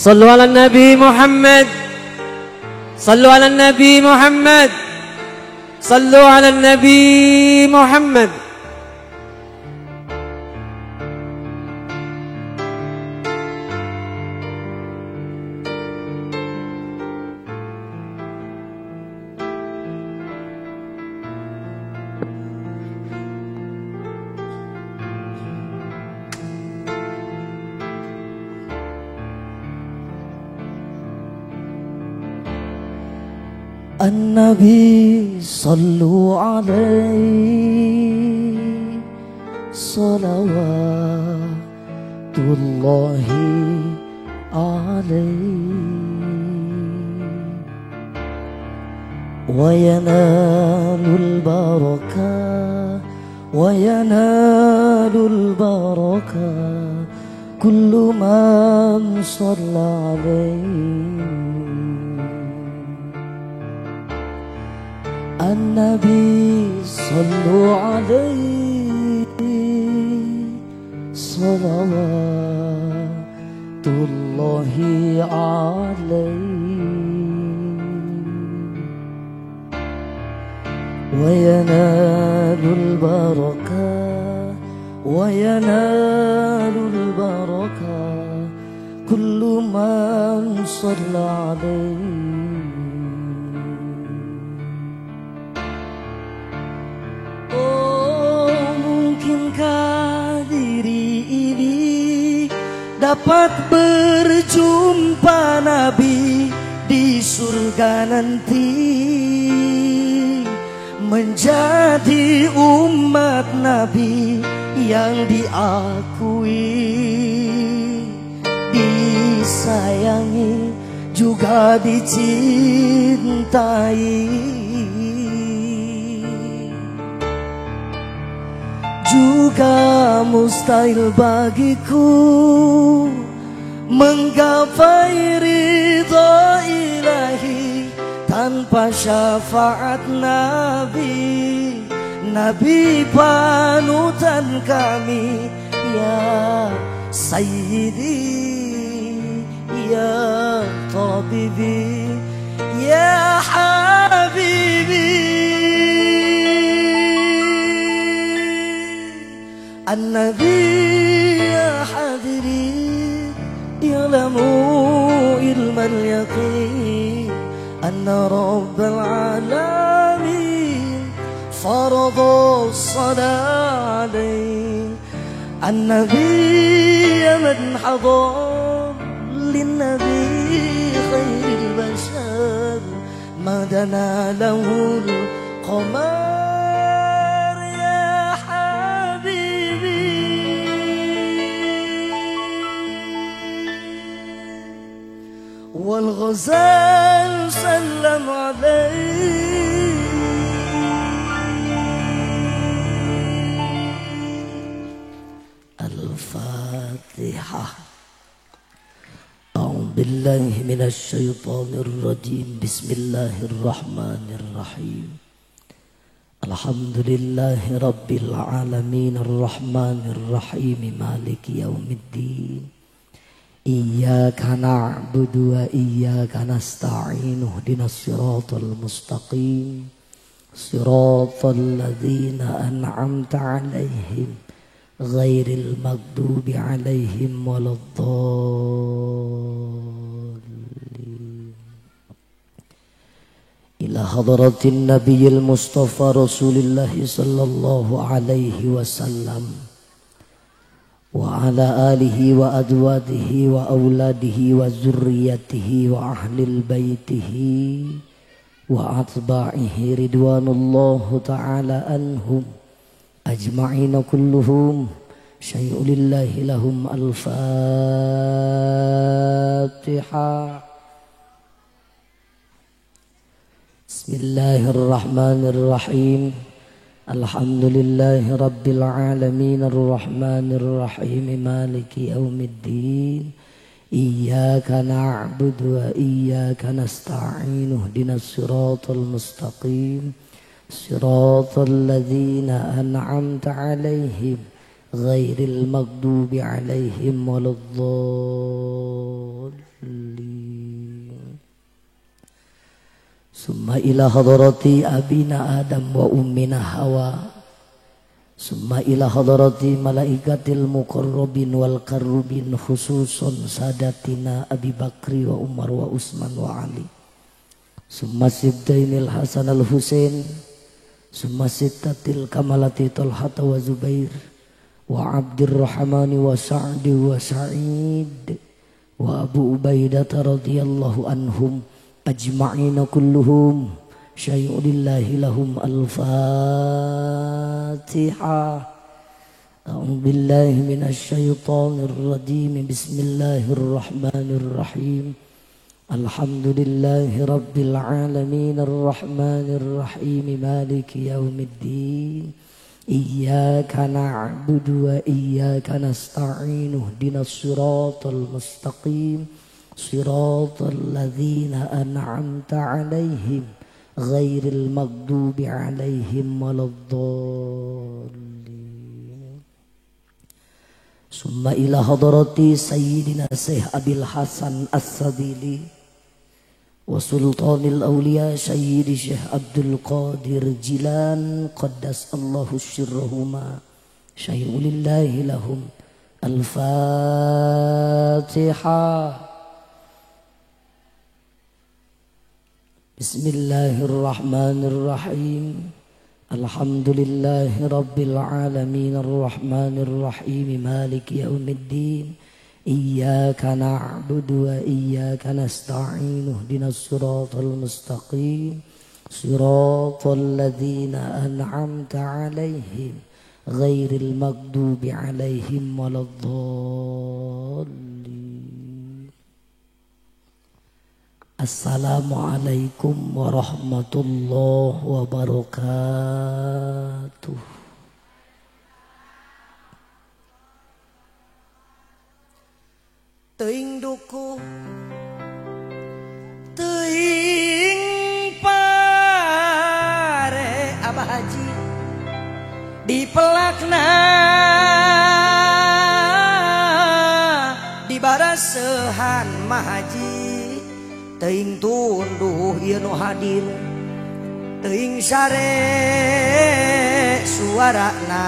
صلوا على النبي محمد، صلوا على النبي محمد، صلوا على النبي محمد. النبي صلوا عليه صلوات الله عليه، وينال البركة، وينال البركة كل من صلى عليه. النبي صلوا عليه صلوات الله عليه، وينال البركة، وينال البركة كل من صلى عليه. Mungkinkah diri ini dapat berjumpa Nabi di surga nanti, menjadi umat Nabi yang diakui, disayangi juga dicintai. Juga mustahil bagiku menggapai ridha ilahi tanpa syafaat Nabi. Nabi panutan kami, ya Sayyidi, ya Tabibi, ya Habibi. النبي يا حاضرين يعلموا علم اليقين أن رب العالمين فرض الصلاة عليه. النبي يا من حضر للنبي خير البشر ما دنا له القمر. والغزال سلم عليه. الفاتحة. أعوذ بالله من الشيطان الرجيم. بسم الله الرحمن الرحيم. الحمد لله رب العالمين الرحمن الرحيم مالك يوم الدين. إياك نعبد وإياك نستعين اهدنا الصراط المستقيم صراط الذين أنعمت عليهم غير المغضوب عليهم ولا الضالين. إلى حضرة النبي المصطفى رسول الله صلى الله عليه وسلم وعلى آله وأزواجه وأولاده وذريته وأهل بيته وأتباعه رضوان الله تعالى عنهم أجمعين كلهم شيء لله لهم. الفاتحة. بسم الله الرحمن الرحيم. الحمد لله رب العالمين الرحمن الرحيم مالك يوم الدين. إياك نعبد وإياك نستعين اهدنا الصراط المستقيم صراط الذين أنعمت عليهم غير المغضوب عليهم ولا الضالين. Summa ila hadrati abina Adam wa ummina Hawa. Summa ila hadrati malaikatil muqarrabin wal karrubin khususun sadatina Abi Bakri wa Umar wa Utsman wa Ali. Summa sibtainil Hasan al Husain. Summa sittatil kamalati Talhata wa Zubair wa Abdurrahman wa Sa'di wa Sa'id wa Abu Ubaidah radhiyallahu anhum ajma'ina kulluhum syai'ulillahi lahum al-Fatihah. A'udzu billahi minasyaitonir rajim. Bismillahirrahmanirrahim. Alhamdulillahi rabbil alamin arrahmanir rahim maliki yaumiddin. Iyyaka na'budu wa iyyaka nasta'in ihdinas siratal mustaqim. Siratal ladzina an'amta 'alaihim ghairil maghdubi 'alaihim waladdallin. Summa ila hadrati sayyidina Syekh Abil Hasan As-Sadili wa sultanil awliya sayyidi Syekh Abdul Qadir Jilan qaddasallahu sirrahuma syai'ulillahi lahum al-Fatihah. Bismillahirrahmanirrahim. Alhamdulillahi rabbil alamin arrahmanir rahim maliki yaumiddin. Iyyaka na'budu wa iyyaka nasta'in ihdinas siratal mustaqim siratal ladzina an'amta 'alaihim ghairil maghdubi 'alaihim waladdallin. Assalamualaikum warahmatullahi wabarakatuh. Teuing duku teuing pare Abah Haji dipelakna di barasehan Mahaji. Teuing tunduh ieu nu hadir teuing sare suarana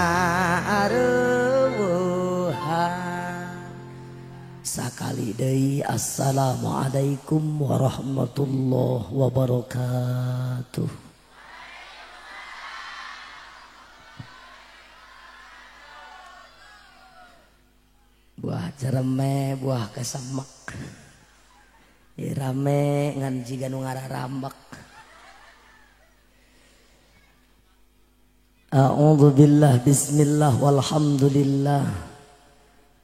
areuweuhan. Sakali deui assalamualaikum warahmatullahi wabarakatuh. Buah jereme buah kesemek rame ngan jiga nu ngararambek. A'udzu billah bismillah walhamdulillah.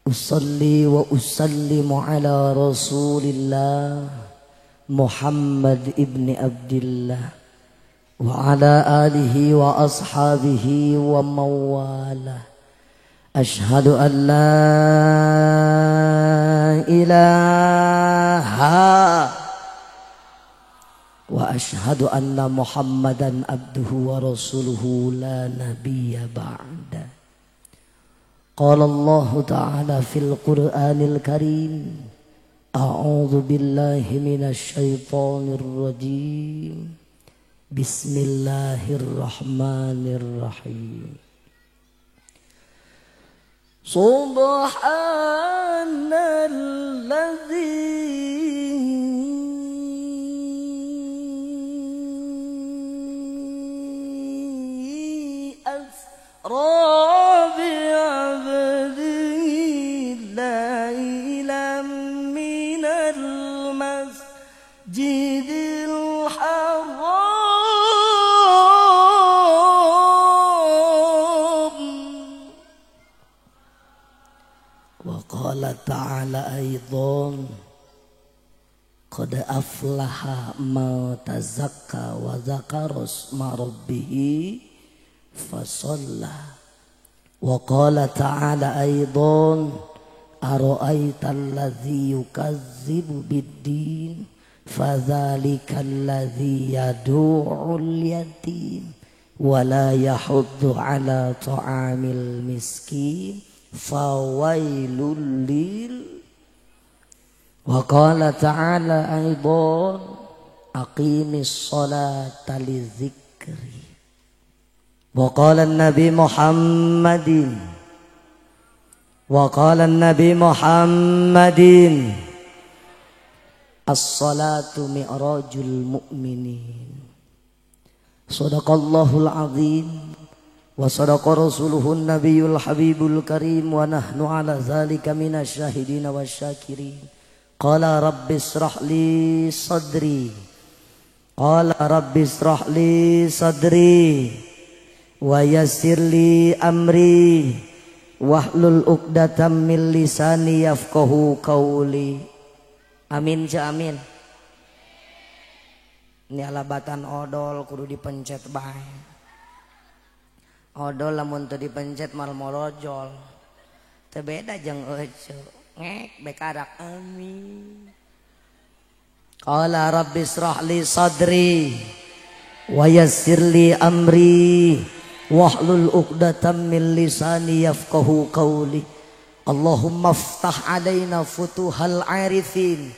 Usalli wa usallimu ala Rasulillah Muhammad ibni Abdillah wa ala alihi wa ashabihi wa mawalah. Ashhadu an la ilaha wa ashhadu anna Muhammadan abduhu wa rasuluhu la nabiyya ba'da. Qala Allah ta'ala fil Qur'anil Karim, a'udzu billahi minasy syaithanir rajim. Bismillahirrahmanirrahim. Subhanalladzi asra bi'abdihi lailan minal masjidil haram. Wa qala ta'ala aidan, qad aflaha man tazakka wa dzakara isma rabbih fasalla. Wa qala ta'ala aidan, ara'aita alladzi yukazzibu bid-din fadzalikal ladzi yad'ul yatim wa la yahuddu ala ta'amil miskin fawailul lil Wa qala ta'ala aidan aqimis sholata lidzikri. Wa qala an-nabi Muhammadin, wa qala an-nabi Muhammadin as-salatu mi'rajul mu'minin. Sadaqallahul azim wa sadaqa rasuluhun nabiyul habibul karim wa nahnu ala zalika minasyahidina wasyakirin. Qala rabbi israh li sadri, qala rabbi israh li sadri wa yassir li amri wahlul 'uqdatam min lisani yafqahu qawli. Amin ja amin. Ini alabatan odol kudu dipencet bae. Odol lamun teu dipencet mal morojol. Teu beda jeung euceu. Ngek bekarak amin. Qala rabbi israh li sadri wa yassir li amri wahlul 'uqdatam min lisani yafqahu qawli. Allahumma ftah alaina futuhal arifin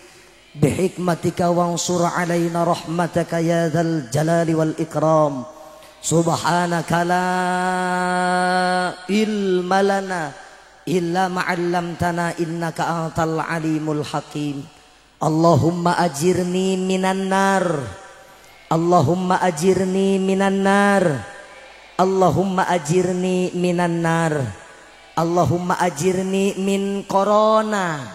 bihikmatika wansur alaina rahmataka ya dzal jalali wal ikram. Subhanaka la ilma lana illa ma'allamtana innaka antal alimul hakim. Allahumma ajirni minan nar, Allahumma ajirni minan nar, Allahumma ajirni minan nar, Allahumma ajirni min corona,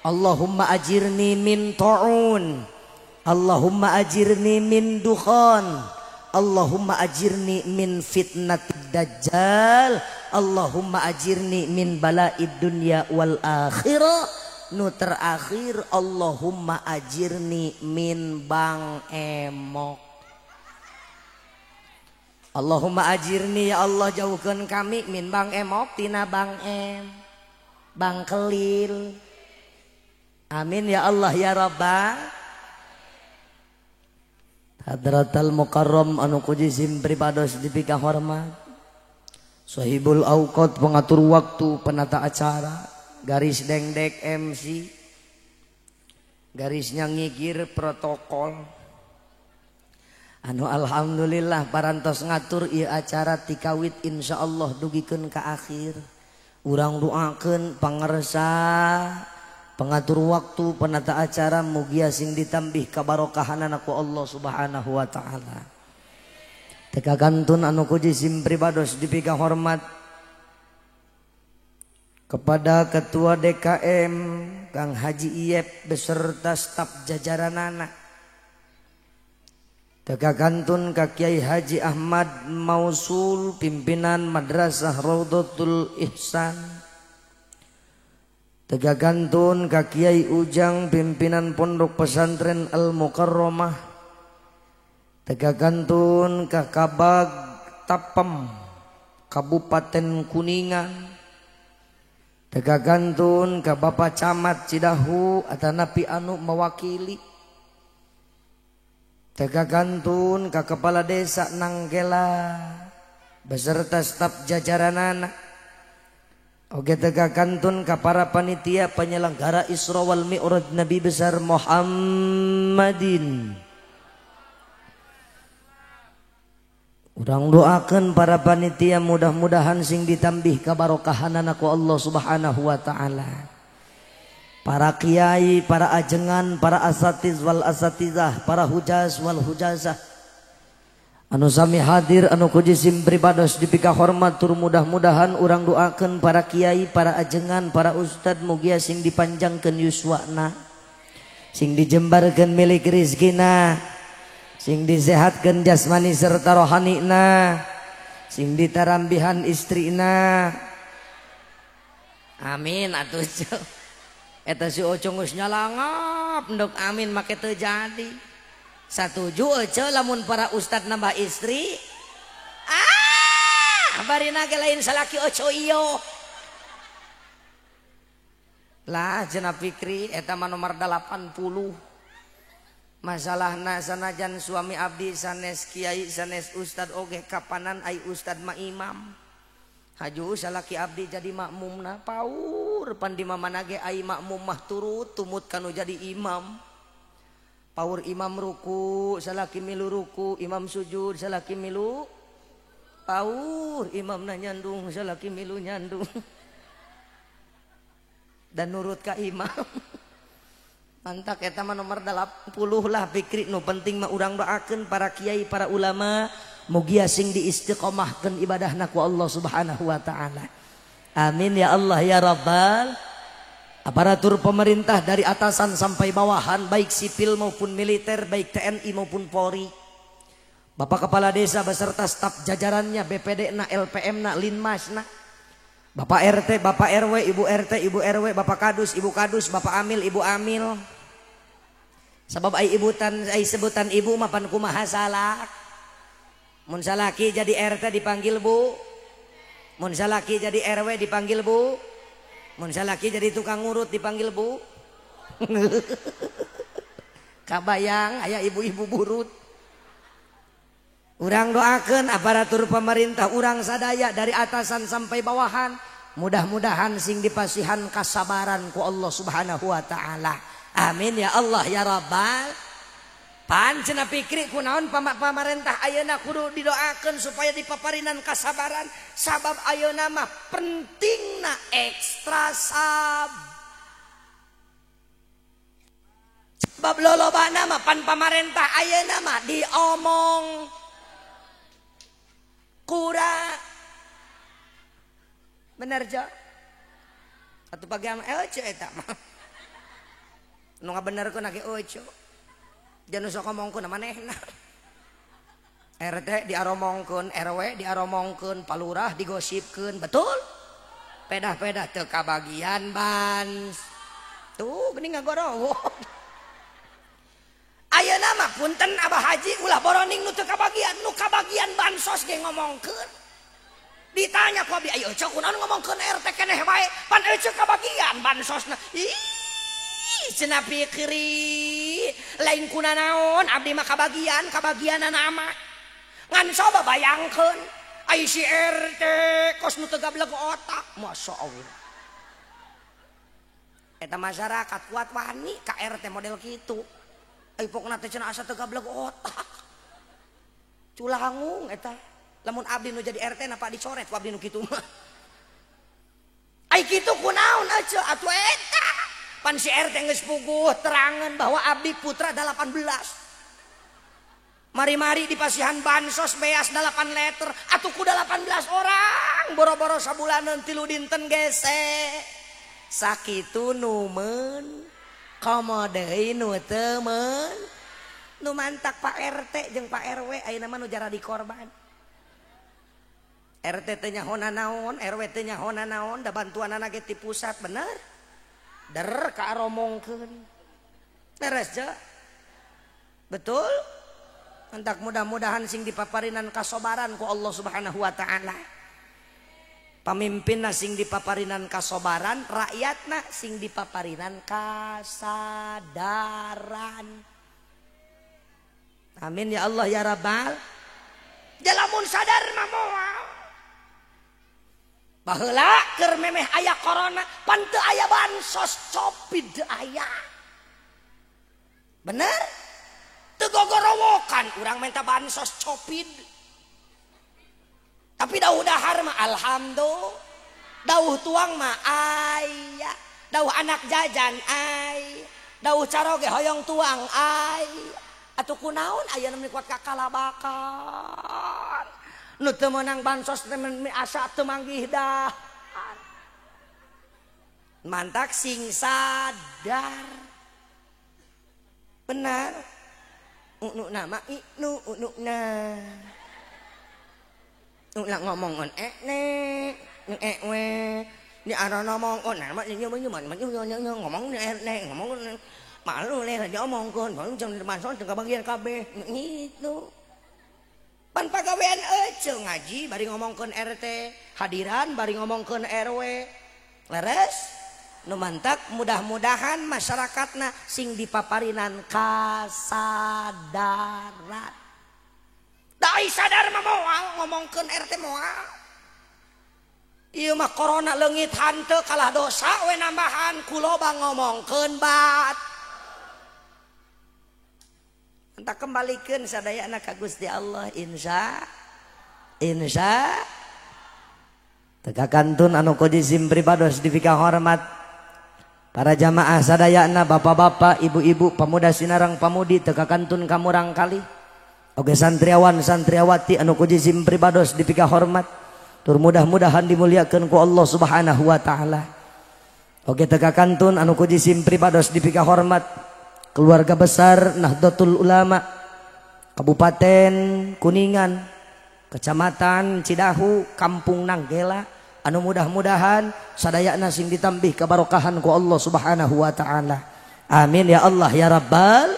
Allahumma ajirni min ta'un, Allahumma ajirni min dukhan, Allahumma ajirni min fitnatid dajjal, Allahumma ajirni min bala'id dunya wal akhirah. Nu terakhir Allahumma ajirni min bang emok. Allahumma ajirni, ya Allah jauhkan kami min bang emok tina bang em, bang kelil. Amin ya Allah ya Rabbal. Hadratal Mukarram anu kujisim pribados dipika hormat, Sahibul Auqat pengatur waktu, penata acara, garis dengdek MC, garisnya ngikir protokol. Anu alhamdulillah parantos ngatur ieu acara tikawit insyaallah dugikeun ka akhir. Urang doakeun pangersa pengatur waktu penata acara mugia sing ditambih kabarokahanana ku Allah Subhanahu wa taala. Teka kantun anu kujisim pribados dipika hormat kepada Ketua DKM Kang Haji Iyep beserta staf jajaranana. Teka kantun ka Kiai Haji Ahmad Mausul pimpinan Madrasah Raudhatul Ihsan. Teka kantun ka Kiai Ujang pimpinan Pondok Pesantren Al Mukarramah. Teka kantun ka Kabag Tapem Kabupaten Kuningan. Teka kantun ka Bapak Camat Cidahu atanapi anu mewakili. Teka kantun ka Kepala Desa Nanggela beserta staf jajaranana. Oke teka kantun ka para panitia penyelenggara Isra wal Mi'raj Nabi besar Muhammadin. Urang doakan para panitia mudah-mudahan sing ditambih kabarokahanana ku Allah Subhanahu wa taala. Para kiai, para ajengan, para asatiz wal asatizah, para hujaz wal hujazah. Anu sami hadir, anu kujisim pribados dipika hormat tur mudah-mudahan urang doakan para kiai, para ajengan, para ustad mugia sing dipanjangkeun yuswana, sing dijembarkeun milik rizkina, sing disehatkeun jasmani serta rohanina, sing ditarambihan istrina. Amin atuh. Eta si Ocong geus nyalangap ndek amin make teu jadi. Satuju ece lamun para ustad nambah istri. Ah, barina ge lain salaki oco iyo. Lah cenah Fikri eta mah nomor 80. Masalahna sanajan suami abdi sanes kiai sanes ustad oge kapanan ai ustad mah imam. Haju salaki abdi jadi makmumna paur Paur pan di mamana ge ai makmum mah turut tumut kanu jadi imam. Paur imam ruku salaki milu ruku, imam sujud salaki milu. Paur imamna nyandung salaki milu nyandung. Dan nurut ka imam. Mantak eta mah nomor 80 lah pikri nu penting mah urang doakeun para kiai, para ulama mugia sing diistiqomahkeun ibadahna ku Allah Subhanahu wa taala. Amin ya Allah ya Rabbal. Aparatur pemerintah dari atasan sampai bawahan, baik sipil maupun militer, baik TNI maupun Polri. Bapak kepala desa beserta staf jajarannya, BPD na, LPM na, Linmas na. Bapak RT, Bapak RW, Ibu RT, Ibu RW, Bapak Kadus, Ibu Kadus, Bapak Amil, Ibu Amil. Sebab ai ibutan, ai sebutan ibu mapan kumaha salak. Mun salaki jadi RT dipanggil Bu. Mun salaki jadi RW dipanggil Bu. Mun salaki jadi tukang ngurut dipanggil Bu. Kabayang aya ibu-ibu burut. Urang doakeun aparatur pemerintah urang sadaya dari atasan sampai bawahan, mudah-mudahan sing dipasihan kasabaran ku Allah Subhanahu wa taala. Amin ya Allah ya Rabbal. Pan cenah pikri kunaon pamarentah ayeuna kudu didoakeun supaya dipaparinan kasabaran, sabab ayeuna mah pentingna ekstra sab. Sebab lolobana mah pan pamarentah ayeuna mah diomong kurang. Bener ja? Atuh pagi euceu eta mah. Nu ngabenerkeun ge euceu. Jangan sok ngomongkeun manehna. RT diaromongkeun, RW diaromongkeun, palurah digosipkeun, betul? Pedah-pedah teu kabagian bans. Tuh geuning ngagorowok. Ayeuna mah punten Abah Haji ulah boroning nu teu kabagian, nu kabagian bansos ge ngomongkeun. Ditanya ku abdi, ayo euceu kunaon ngomongkeun RT keneh wae, pan euceu kabagian bansosna. Ih, cenah pikri lain kuna naon abdi mah kabagian kabagianana mah ngan coba bayangkeun ai si RT kos nu teu gableg otak, Masya Allah. Eta masyarakat kuat wani ka RT model kitu. Ai pokna teh cenah asa teu gableg otak. Culangung eta. Lamun abdi nu jadi RT napa dicoret ku abdi nu kitu mah. Ai kitu kunaon euceu atuh eta. Pan si RT geus puguh terangan bahwa abdi putra 18. Mari-mari di pasihan bansos beas 8 liter atuh ku 18 orang boro-boro sabulaneun 3 dinten gese. Sakitu nu meun komo deui nu teu meun. Nu mantak Pak RT jeung Pak RW ayeuna mah nu jaradi korban. RT teh nyahona naon, RW teh nyahona naon, da bantuanana ge ti pusat bener. Der kaaromongkeun. Beres je. Betul? Entak mudah-mudahan sing dipaparinan kasobaran ku Allah Subhanahu wa taala. Pamimpinna sing dipaparinan kasobaran, rakyatna sing dipaparinan kasadaran. Amin ya Allah ya Rabbal. Jalamun sadar mah moal. Baheula keur memeh aya corona pan teu aya bansos Covid aya. Bener? Teu gogorowokan urang minta bansos Covid. Tapi dauh dahar mah alhamdulillah. Dauh tuang mah aya. Dauh anak jajan ay. Dauh caroge hoyong tuang ay. Atuh kunaon aya nu kuat ka kalabakan. Nu teu meunang bansos teh asa teu manggih dahar. Mantak sing sadar. Benar. Unu nama inu unu na. Ulah ngomong on ne e we. Ni arana ngomong on nama ngomong ne ngomong malu le diomongkeun jeung bansos teu kabagian kabeh gitu. Pan pagawean euceu ngaji bari ngomongkeun RT, hadiran bari ngomongkeun RW. Leres? Nu mantak mudah-mudahan masyarakatna sing dipaparinan kasadaran. Da ai sadar mah moal ngomongkeun RT moal. Ieu mah corona leungit hanteu kalah dosa we nambahan ku loba ngomongkeun bat. Entah kembalikeun sadayana ka Gusti Allah insya insya. Teka kantun anu kojizim pribados dipika hormat para jamaah sadayana, bapak-bapak, ibu-ibu, pemuda sinarang pamudi teka kantun kamurang kali. Oge santriawan santriawati anu kojizim pribados dipika hormat. Tur mudah-mudahan dimuliakan ku Allah Subhanahu wa taala. Oke teka kantun anu kujisim pribados dipika hormat keluarga besar Nahdlatul Ulama Kabupaten Kuningan, Kecamatan Cidahu, Kampung Nanggela anu mudah-mudahan sadayana sing ditambih kebarokahan ku Allah Subhanahu wa taala. Amin ya Allah ya Rabbal.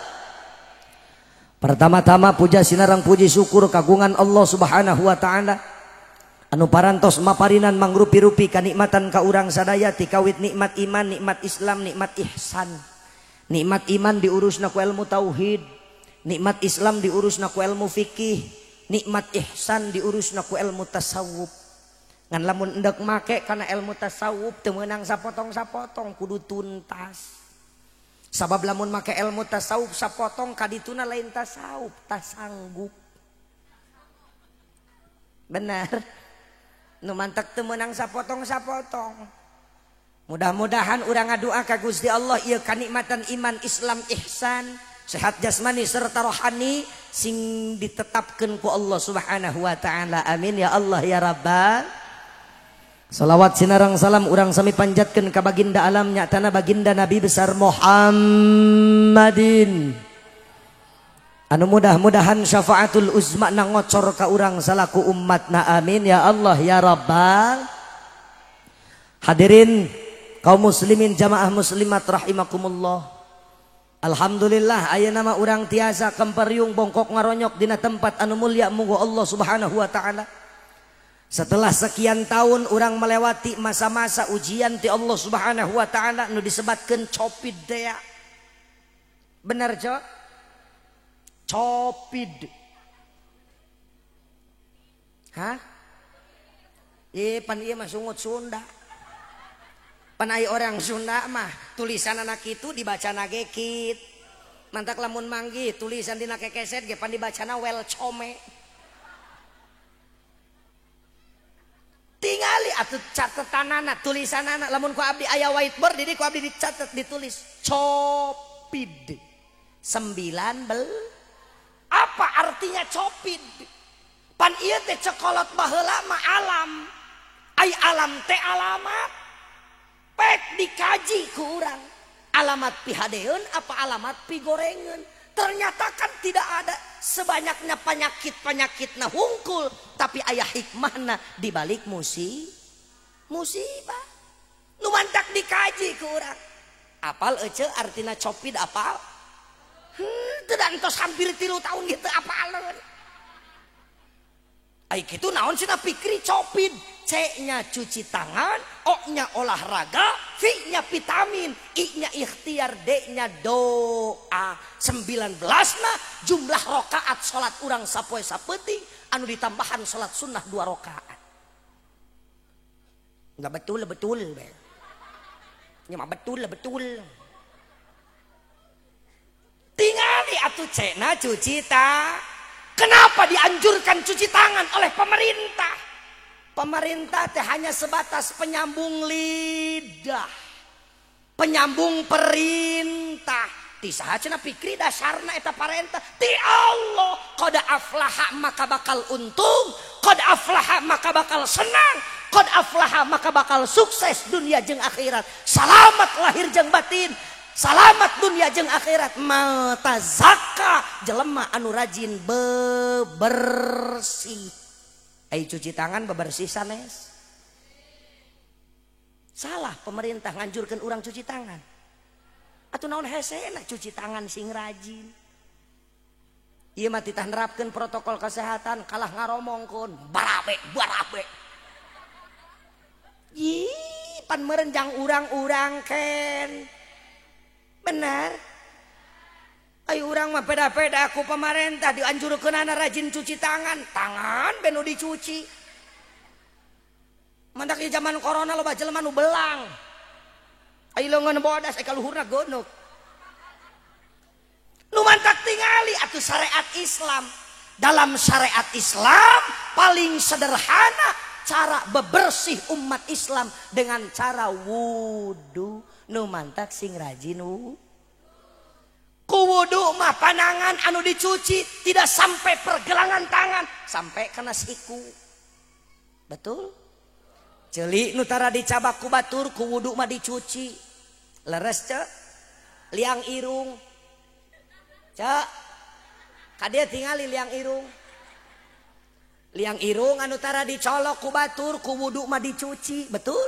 Pertama-tama puja sinarang puji syukur kagungan Allah Subhanahu wa taala. Anu parantos maparinan mangrupi-rupi kanikmatan ka urang sadaya tikawit nikmat iman, nikmat Islam, nikmat ihsan. Nikmat iman diurusna ku ilmu tauhid, nikmat Islam diurusna ku ilmu fikih, nikmat ihsan diurusna ku ilmu tasawuf. Ngan lamun endek make kana ilmu tasawuf teu meunang sapotong-sapotong kudu tuntas. Sabab lamun make ilmu tasawuf sapotong kadituna lain tasawuf, tasanggup. Benar. Nu mantak teu meunang sapotong-sapotong. Mudah-mudahan urang ngadua ka Gusti Allah ieu kanikmatan iman, Islam, ihsan, sehat jasmani serta rohani sing ditetapkeun ku Allah Subhanahu wa taala. Amin ya Allah ya Rabbal. Salawat sinarang salam urang sami panjatkeun ka baginda alam nyatana baginda Nabi besar Muhammadin. Anu mudah-mudahan syafaatul uzma na ngocor ka urang salaku umatna. Amin ya Allah ya Rabbal. Hadirin kaum muslimin jamaah muslimat rahimakumullah. Alhamdulillah ayeuna mah urang tiasa kemperiung bongkok ngaronyok dina tempat anu mulia munggu Allah Subhanahu wa taala. Setelah sekian tahun urang melewati masa-masa ujian ti Allah Subhanahu wa taala nu disebatkeun copid dea. Bener cok? Copid. Hah? Pan ieu mah sungut Sunda. Pan ai orang Sunda mah tulisan anak itu dibacana ge kit. Mantak lamun manggih tulisan dina kekeset ge pan dibacana welcome. Tingali atuh catetanana tulisanana lamun ku abdi aya whiteboard di ku abdi dicatet ditulis copid 19. Apa artinya copid? Pan ieu teh cekolot baheula mah alam. Ai alam teh alamat. Pek dikaji ku urang. Alamat pihadeun apa alamat pigorengeun? Ternyata kan tidak ada sebanyaknya penyakit-penyakitna hungkul, tapi aya hikmahna di balik musibah. Nu mantak dikaji ku urang. Apal ece artina copid apal? Tidak entos hampir 3 tahun gitu apaleun. Ai kitu naon cenah pikri copid. C-nya cuci tangan, O-nya olahraga, V-nya vitamin, I-nya ikhtiar, D-nya doa. 19 na jumlah rokaat salat urang sapoe sapeuting anu ditambahan salat sunnah 2 rokaat. Enggak betul betul. Nya mah betul betul. Tingali atuh cena cuci ta. Kenapa dianjurkan cuci tangan oleh pemerintah? Pemerintah teh hanya sebatas penyambung lidah, penyambung perintah. Ti saha cenah pikri dasarna eta parentah? Ti Allah. Qad aflaha maka bakal untung, qad aflaha maka bakal senang, qad aflaha maka bakal sukses dunia jeung akhirat. Salamat lahir jeung batin. Salamat dunia jeung akhirat. Maltazaka jelema anu rajin bebersih. Ai cuci tangan bebersih sanes. Salah pemerintah nganjurkeun urang cuci tangan. Atuh naon hesena cuci tangan sing rajin. Ieu mah titah nerapkeun protokol kesehatan kalah ngaromongkeun barabe barabe. Ih, pan meureun jang urang-urang ken. Benar. Ayo urang mah peda-peda ku pemerintah dianjurkeunana rajin cuci tangan, tangan benu dicuci. Mantak di zaman corona loba jelema nu belang. Ai leungeun bodas ai kaluhurna geuneuh. Nu mantak tingali atuh syariat Islam. Dalam syariat Islam paling sederhana cara bebersih umat Islam dengan cara wudu. Nu mantak sing rajin wudu. Ku wudu mah panangan anu dicuci tidak sampai pergelangan tangan, sampai kena siku. Betul? Ceuli nu tara dicabak ku batur ku wudu mah dicuci. Leres cek? Liang irung. Cek? Kadia tingali liang irung. Liang irung anu tara dicolok ku batur ku wudu mah dicuci. Betul?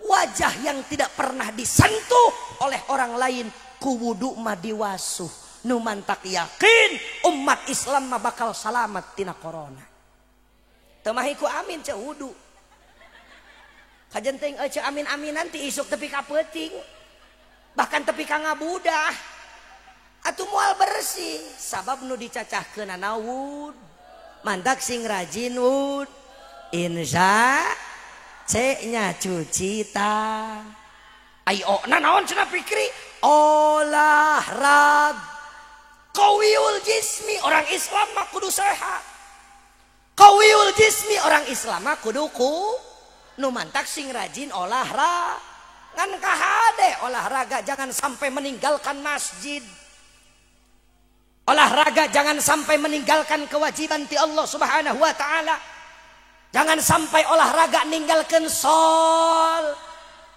Wajah yang tidak pernah disentuh oleh orang lain ku wudu mah diwasuh. Nu mantak yakin umat Islam mah bakal salamat tina corona. Teu mahi ku amin cek wudu. Kajen teuing cek amin-amin nanti isuk tepi ka peuting. Bahkan tepi ka ngabudah. Atuh moal bersih sabab nu dicacahkeunana wud. Mantak sing rajin wud. Insya C-nya cuci tangan. Ai o na naon cenah pikri? Olahraga. Qawiul jismi, orang Islam mah kudu sehat. Qawiul jismi, orang Islam mah kudu ku nu mantak sing rajin olahraga. Ngan kahade olahraga jangan sampai meninggalkan masjid. Olahraga jangan sampai meninggalkan kewajiban ti Allah Subhanahu wa taala. Jangan sampai olahraga ninggalkan sol.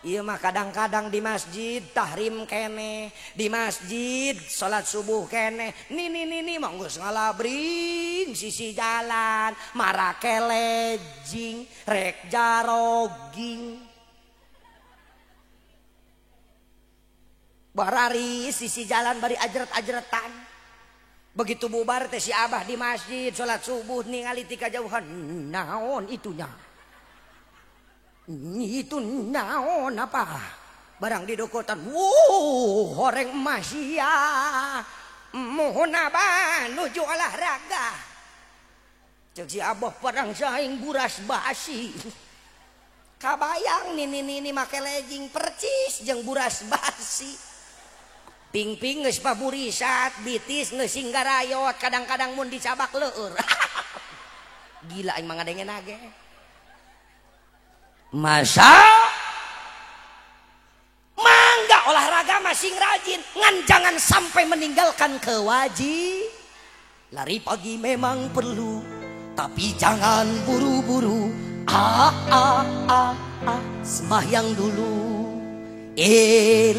Iya mah kadang-kadang di masjid tahrim kene, di masjid salat subuh kene. Nini nini mah geus ngalabring sisi jalan, marake lejing, rek jaroging. Barari sisi jalan bari ajret-ajretan. Begitu bubar teh si abah di masjid salat subuh ningali ti kajauhan, naon itunya? Itu naon apa? Barang di dokotan, wuh, horeng emas ya. Mohon abah nuju olahraga. Cek si abah perang saing buras basi. Kabayang nini nini make legging percis jeung buras basi. Ping-ping geus paburisat, bitis geus singgarayot, kadang-kadang mun dicabak leueur. Gila aing mah ngadengen age. Masa mangga olahraga masing rajin, ngan jangan sampai meninggalkan kewajiban. Lari pagi memang perlu, tapi jangan buru-buru. A a a a sembahyang dulu.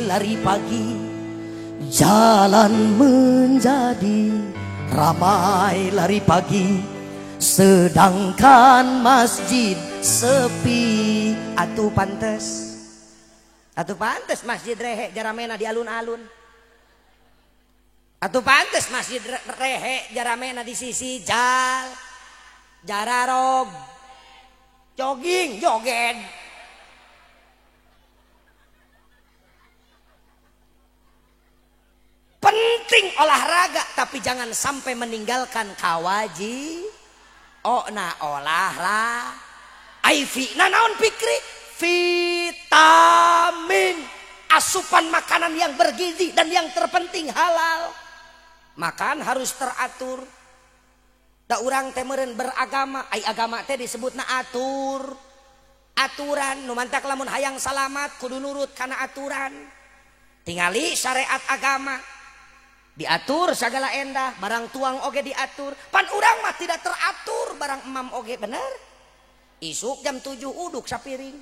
Lari pagi jalan menjadi ramai, lari pagi sedangkan masjid sepi. Atuh pantes, atuh pantes masjid rehe jaramena di alun-alun. Atuh pantes masjid rehe jaramena di sisi jal jararog jogging joget. Penting olahraga tapi jangan sampai meninggalkan kawaji. Oh na olahraga. Ai fi na naon pikri? Vitamin, asupan makanan yang bergizi dan yang terpenting halal. Makan harus teratur. Da urang teh meureun beragama, ai agama teh disebutna atur. Aturan nu mantak lamun hayang salamat kudu nurut kana aturan. Tingali syariat agama. Diatur segala endah, barang tuang oge diatur. Pan urang mah tidak teratur barang emam oge, bener? Isuk jam 7 uduk sapiring.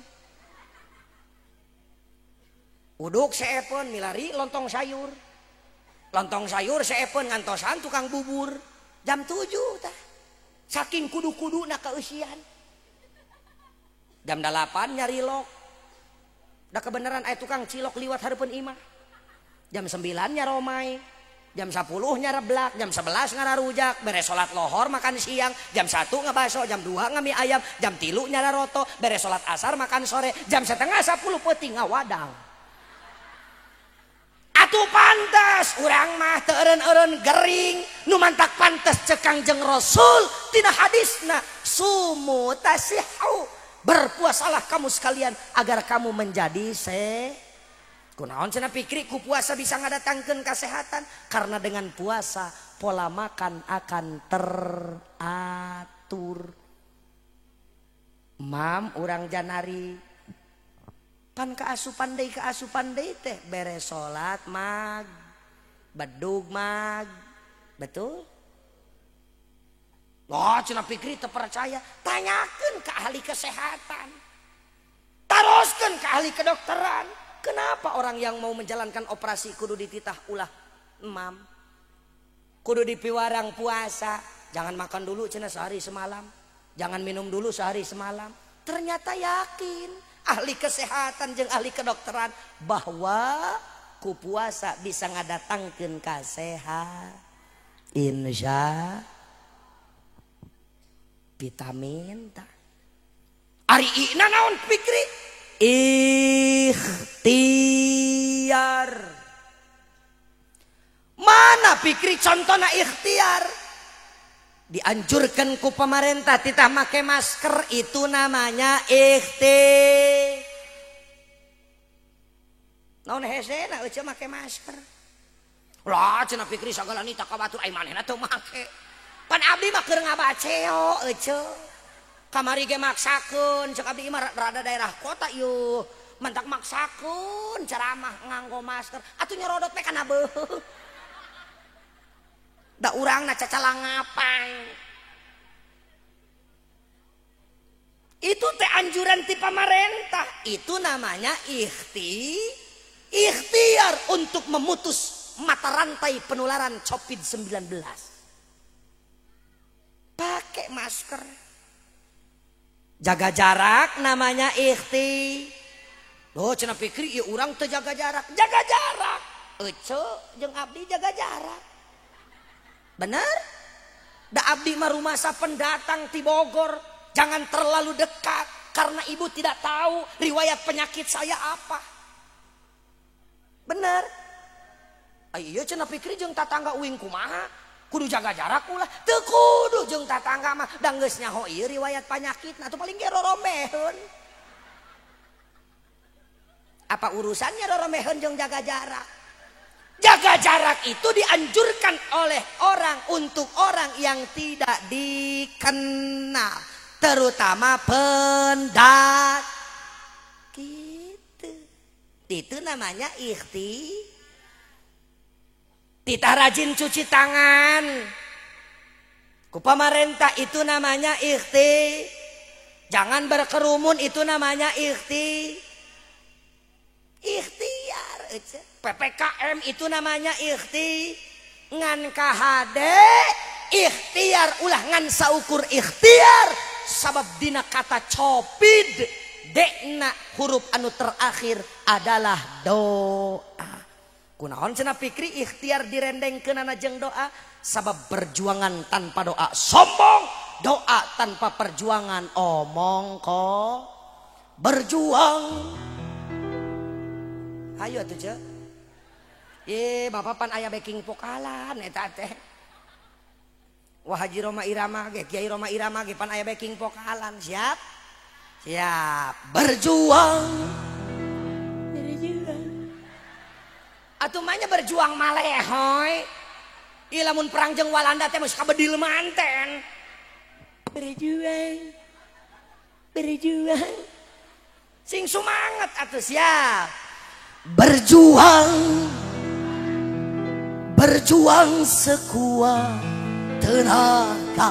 Uduk seepon milari lontong sayur. Lontong sayur seepon ngantosan tukang bubur. Jam 7 tah. Saking kudu-kuduna keusian. Jam 8 nyari lok. Da kebenaran aya tukang cilok liwat hareupeun imah. Jam 9 nyaromai. Jam 10 nyareblak, jam 11 ngararujak, beres salat lohor makan siang, jam 1 ngebaso, jam 2 ngami ayam, jam 3 nyararoto, beres salat asar makan sore, jam 9:30 peuting ngawadang. Atuh pantes urang mah teu eureun-eureun gering, nu mantak pantes cek Kangjeng Rasul tina hadisna sumu tasihu Berpuasalah kamu sekalian agar kamu menjadi sehat. Kunaon cenah Pikri ku puasa bisa ngadatangkeun kesehatan? Karena dengan puasa pola makan akan teratur. Mam urang janari pan kaasupan deui teh beres salat mag bedug mag, betul? Wah cenah Pikri teu percaya, tanyakeun ke ahli kesehatan, taroskeun ke ahli kedokteran. Kenapa orang yang mau menjalankan operasi kudu dititah ulah emam, kudu dipiwarang puasa, jangan makan dulu cenah sehari semalam, jangan minum dulu sehari semalam. Ternyata yakin ahli kesehatan jeung ahli kedokteran bahwa ku puasa bisa ngadatangkeun kasehat. Insya vitamin ta. Ari ina naon Pikri? Ikhtiar. Mana Pikri contohna ikhtiar? Dianjurkan ku pemerintah titah make masker, itu namanya ikhtiar. Naon hesena euceu make masker? Lah cenah Pikri sagala nita ka batur ai manehna teu make. Pan abdi mah keur ngabaceo euceu. Kamari ge maksakeun cek abdi mah rada daerah kota ieu. Mentak maksakeun ceramah nganggo masker atuh nyorodot teh kana beuh. Da urangna cacalangapan. Itu teh anjuran ti pamarentah, itu namanya ikhtiar untuk memutus mata rantai penularan COVID-19. Pakai masker. Jaga jarak namanya ikhti. Loh cenah Pikri ieu urang teu jaga jarak. Jaga jarak. Ece jeung abdi jaga jarak. Bener? Da abdi mah rumasa pendatang ti Bogor, jangan terlalu dekat karena ibu tidak tahu riwayat penyakit saya apa. Bener? Iya cenah Pikri jeung tatangga uing kumaha? Kudu jaga jarak ulah. Teu kudu jeung tatangga mah da geus nyaho ieu riwayat penyakitna atuh paling ge roromeheun. Apa urusannya roromeheun jeung jaga jarak? Jaga jarak itu dianjurkan oleh orang untuk orang yang tidak dikenal, terutama pendat. Gitu. Itu namanya ikhti. Titah rajin cuci tangan. Ku pamarentah itu namanya ikhti. Jangan berkerumun itu namanya ikhti. Ikhtiar. PPKM itu namanya ikhti. Ngan KHD ikhtiar ulah ngan saukur ikhtiar. Sabab dina kata copid dekna huruf anu terakhir adalah doa. Kunaon cenah Pikri ikhtiar direndengkeunana jeung doa? Sabab perjuangan tanpa doa sombong, doa tanpa perjuangan omong ko. Berjuang. Ayo atuh ce. Ye, bapak pan aya backing vokalan eta teh. Wah Haji Rhoma Irama ge, Kiai Rhoma Irama ge pan aya backing vokalan, siap? Siap. Berjuang. Berjuang. Atuh mah nya berjuang malehoy. Ieu lamun perang jeung Walanda teh geus kabedil manten. Berjuang. Berjuang. Sing sumanget atuh siap. Berjuang. Berjuang sekuat tenaga.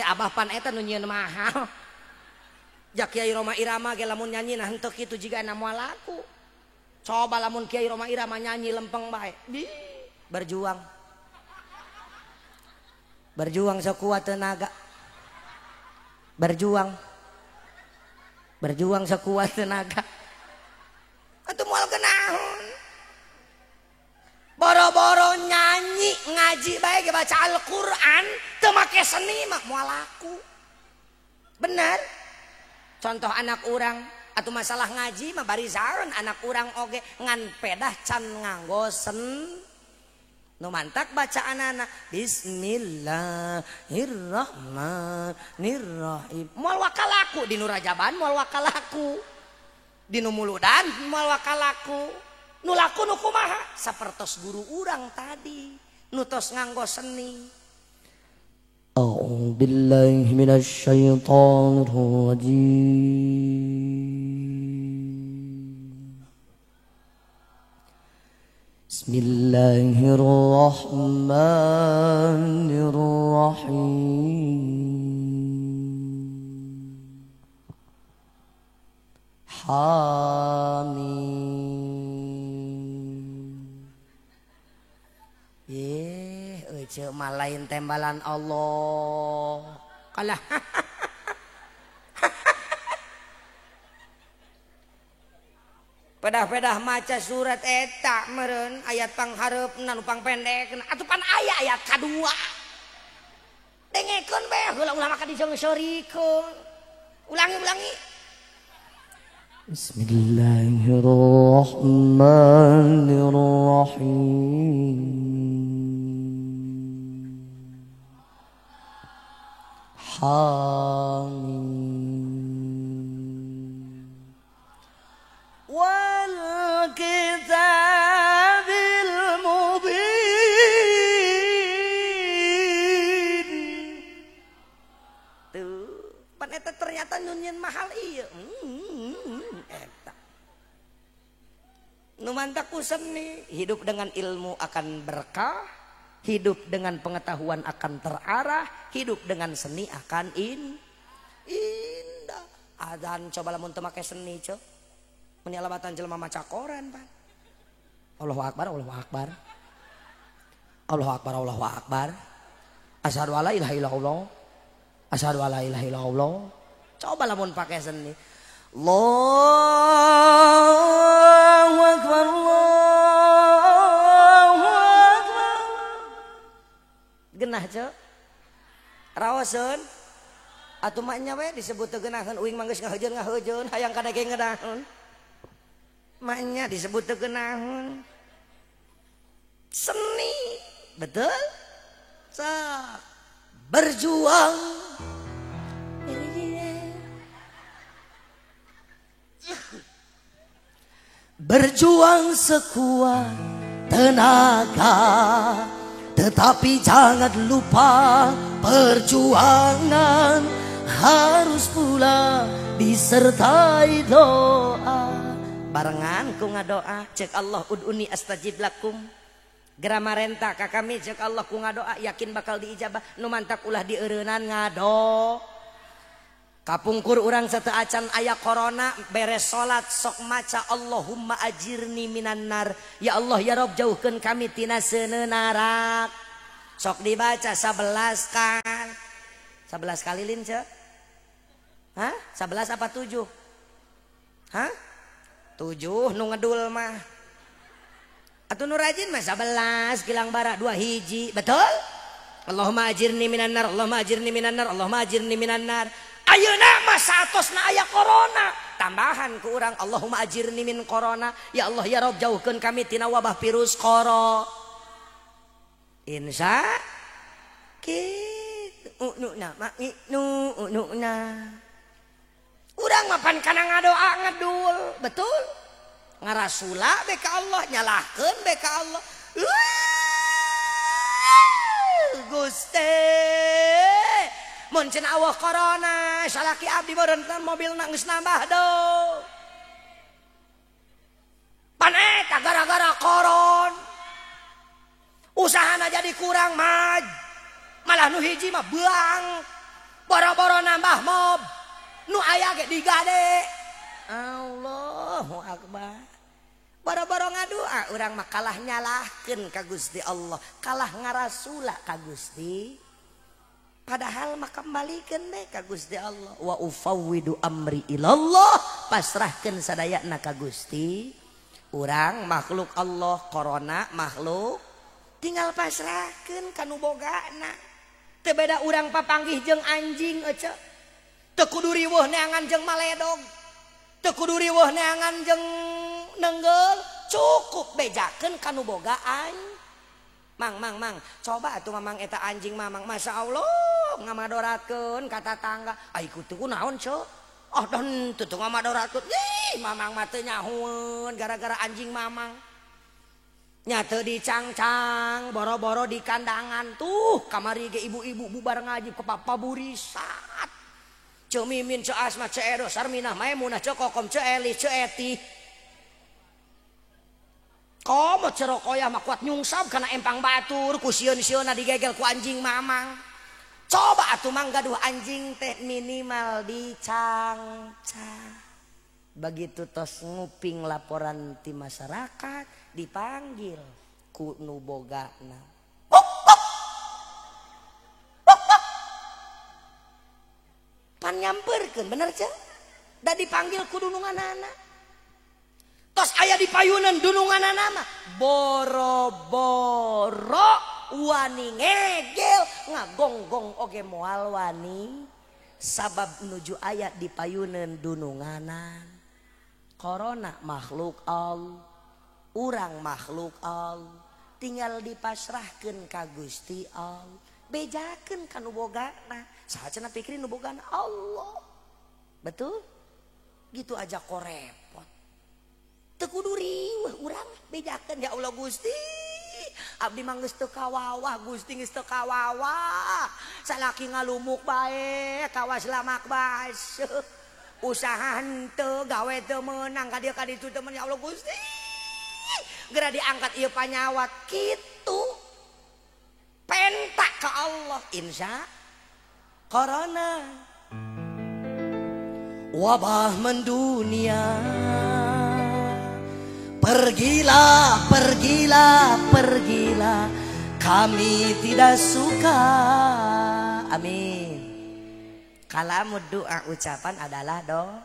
Abah pan eta nu nyieun mahal. Ja Kiai Rhoma Irama ge lamun nyanyi nah henteu kitu jiga na moal laku. Coba lamun Kiai Rhoma Irama nyanyi lempeng bae. Berjuang. Berjuang sekuat tenaga. Berjuang. Berjuang sekuat tenaga. Atuh moal geunahun. Boro-boro nyanyi ngaji bae ge baca Al-Qur'an teu make seni mah moal laku. Bener? Contoh anak urang atau masalah ngaji mah barisaeun anak urang oge ngan pedah can nganggo sen. Nu mantak bacaanana Bismillahirrahmanirrahim. Moal wakalaku di nu Rajaban moal wakalaku. Di nu Muludan moal wakalaku. Nu laku nu kumaha? Sapertos guru urang tadi nu tos nganggo seni. A'udzu billahi minasyaitonir rajim. Bismillahirrahmanirrahim. Hamim. Yeh, euceu mah lain tembalan Allah. Kalah. Pedah-pedah maca surat eta meureun ayat panghareupna nu pangpendek atuh pan aya ayat kadua. Dengekeun bae heula ulah maka diseungseurikeun. Ulangi-ulangi. Bismillahirrahmanirrahim. Hamim. Wal kitabil mubin. Tuh, pan eta ternyata nyunyin mahal ieu. Eta. Nu mantak ku seni, hidup dengan ilmu akan berkah, hidup dengan pengetahuan akan terarah, hidup dengan seni akan indah. Adzan coba lamun teu make seni, ceu. Meni alabatan jelema maca koran, Pan. Allahu akbar, Allahu akbar. Allahu akbar, Allahu akbar. Asyhadu alla ilaha illallah. Asyhadu alla ilaha illallah. Coba lamun pakai seni. Allahu akbar, Allahu akbar. Genah, ceu. Raoseun. Atuh mah nya we disebut teu geunaheun uing mah geus ngahejeun-ngahejeun hayang kadege ngeunaheun. Maknya disebut teu geunaheun. Seni, betul? Sok berjuang. Berjuang sekuat tenaga, tetapi jangan lupa perjuangan harus pula disertai doa. Barengan ku ngadoa cek Allah ud'uni astajib lakum. Geramarenta ka kami cek Allah ku ngadoa yakin bakal diijabah. Nu mantak ulah dieureunnan ngado. Kapungkur urang sateu acan aya corona beres salat sok maca Allahumma ajirni minan nar. Ya Allah ya Rob jauhkeun kami tina seuneu narak. Sok dibaca 11 kali. 11 kali lin cek. Hah? 11 apa 7? Hah? 7 nu ngedul mah. Atuh nu rajin mah 11 gilang bara 2 hiji, betul? Allahumma ajirni minan nar, Allahumma ajirni minan nar, Allahumma ajirni minan nar. Ayeuna mah saatosna aya corona, tambahan ku urang Allahumma ajirni min corona. Ya Allah ya Rob jauhkeun kami tina wabah virus corona. Insya kitu nu na ma nu nu na. Urang mah pan kana ngadoa ngedul, betul? Ngarasula be ka Allah, nyalahkeun be ka Allah. Gusti, mun cenah awah corona, salaki abdi meureun mobilna geus nambah do. Pan eta gara-gara koron. Usahana jadi kurang maj. Malah nu hiji mah beang. Boro-boro nambah mob. Nu aya ge digade. Allahu akbar. Boro-boro ngadua urang mah kalah nyalahkeun ka Gusti Allah, kalah ngarasula ka Gusti. Padahal mah kembalikeun we ka Gusti Allah. Wa ufawwidu amri ilallah, pasrahkeun sadayana ka Gusti. Urang makhluk Allah, corona makhluk, tinggal pasrahkeun ka nu bogana. Teu beda urang papanggih jeung anjing ece. Teu kudu riweuh neangan jeung maledog. Teu kudu riweuh neangan jeung nenggel, cukup bejakeun ka nu boga anjing. Mang mang mang, coba atuh mamang eta anjing mamang, Masya Allah ngamadoratkeun ka tatangga. Ai kutu kunaon ceu? Oh dan teu ngamadoratkeun. Ih, mamang mah teu nyahueun gara-gara anjing mamang. Nya teu dicangcang, boro-boro di kandangan tuh kamari ge ibu-ibu bubar ngaji ke paburisat. Ceu Mimin, Ceu Asma, Ceu Edo, Sarminah, Maimunah, Ceu Kokom, Ceu Eli, Ceu Eti. Komo cerokoyah mah kuat nyungsab kana empang batur ku sieun-sieunna digegel ku anjing mamang. Coba atuh mang gaduh anjing teh minimal dicangcang. Begitu tos nguping laporan ti masyarakat dipanggil ku nu bogana. Pok pok. Pok pok. Pan nyamperkeun bener ceu? Da dipanggil ku dununganana. Tos aya di payunan dununganana mah boro-boro wani ngegel ngagonggong oge moal wani sabab nuju aya di payunan dununganan. Corona makhluk Allah, urang makhluk Allah, tinggal dipasrahkeun ka Gusti Allah, bejakeun ka nu bogana. Saha cenah pikirin nu bogana Allah. Betul? Gitu aja kok repot. Teu kudu riweuh urang bejakeun ya Allah Gusti. Abdi mah geus teu kawawah Gusti geus teu kawawah. Salaki ngalumuk bae, kawas lamak baseuh. Usaha henteu, gawe teu meunang ka dieu ka ditu teu meunang ya Allah Gusti. Geura diangkat ieu panyawat kitu. Penta ka Allah insya corona. Wabah mendunia. Pergilah, pergilah, pergilah, kami tidak suka. Amin. Kalamu doa ucapan adalah doa.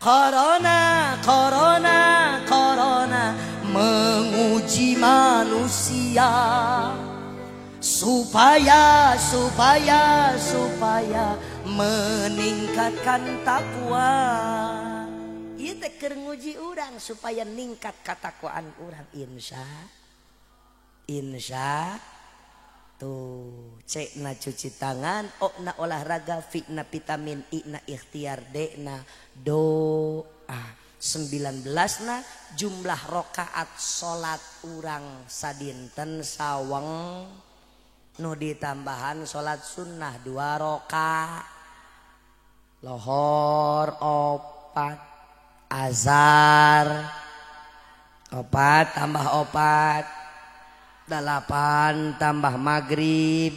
Corona, corona, corona menguji manusia supaya, supaya, supaya meningkatkan takwa. Ieu teh keur nguji urang supaya ningkat katakwaan urang. Insya insya tuh C na cuci tangan, O na olahraga, V na vitamin, I na ikhtiar, D na doa. 19 na jumlah rokaat salat urang sadinten saweng nu ditambahan salat sunnah 2 rokaat, lohor 4, azar 4 tambah 4 8 tambah maghrib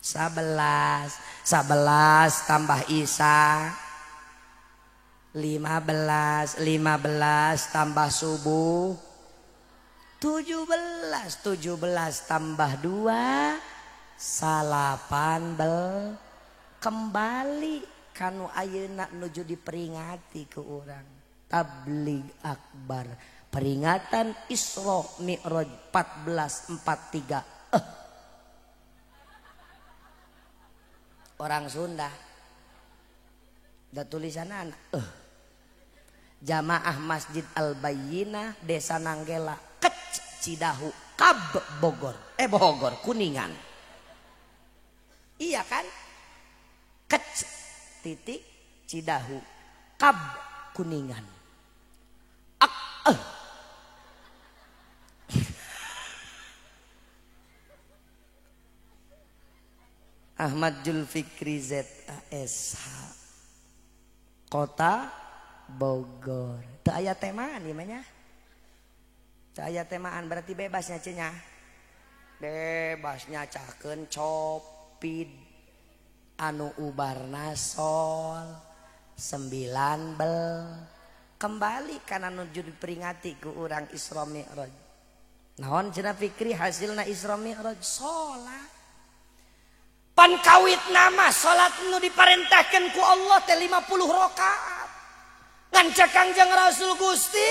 11, 11 tambah isya 15, 15 tambah subuh 17, 17 tambah 2 18. Kembali kanu ayeuna nuju diperingati ke urang tabligh akbar peringatan Isra Mi'raj 1443. Orang Sunda da tulisanana Jamaah Masjid Al Bayyinah Desa Nanggela Kec Cidahu Kab Bogor Bogor Kuningan. Iya kan? Kec titik Cidahu Kab Kuningan. Ahmad Julfikri ZASH Kota Bogor. Teu aya temaan ieu mah nya. Teu aya temaan berarti bebasnya cenah. Bebasnya cakeun copid anu ubarna sol 19 kembali kana nuju diperingati ku urang Isra Mi'raj. Naon cenah Fikri hasilna Isra Mi'raj? Salat. Pan kawit nama salat nu diparentahkeun ku Allah teh 50 rakaat. Ngan cek Kangjeng Rasul Gusti.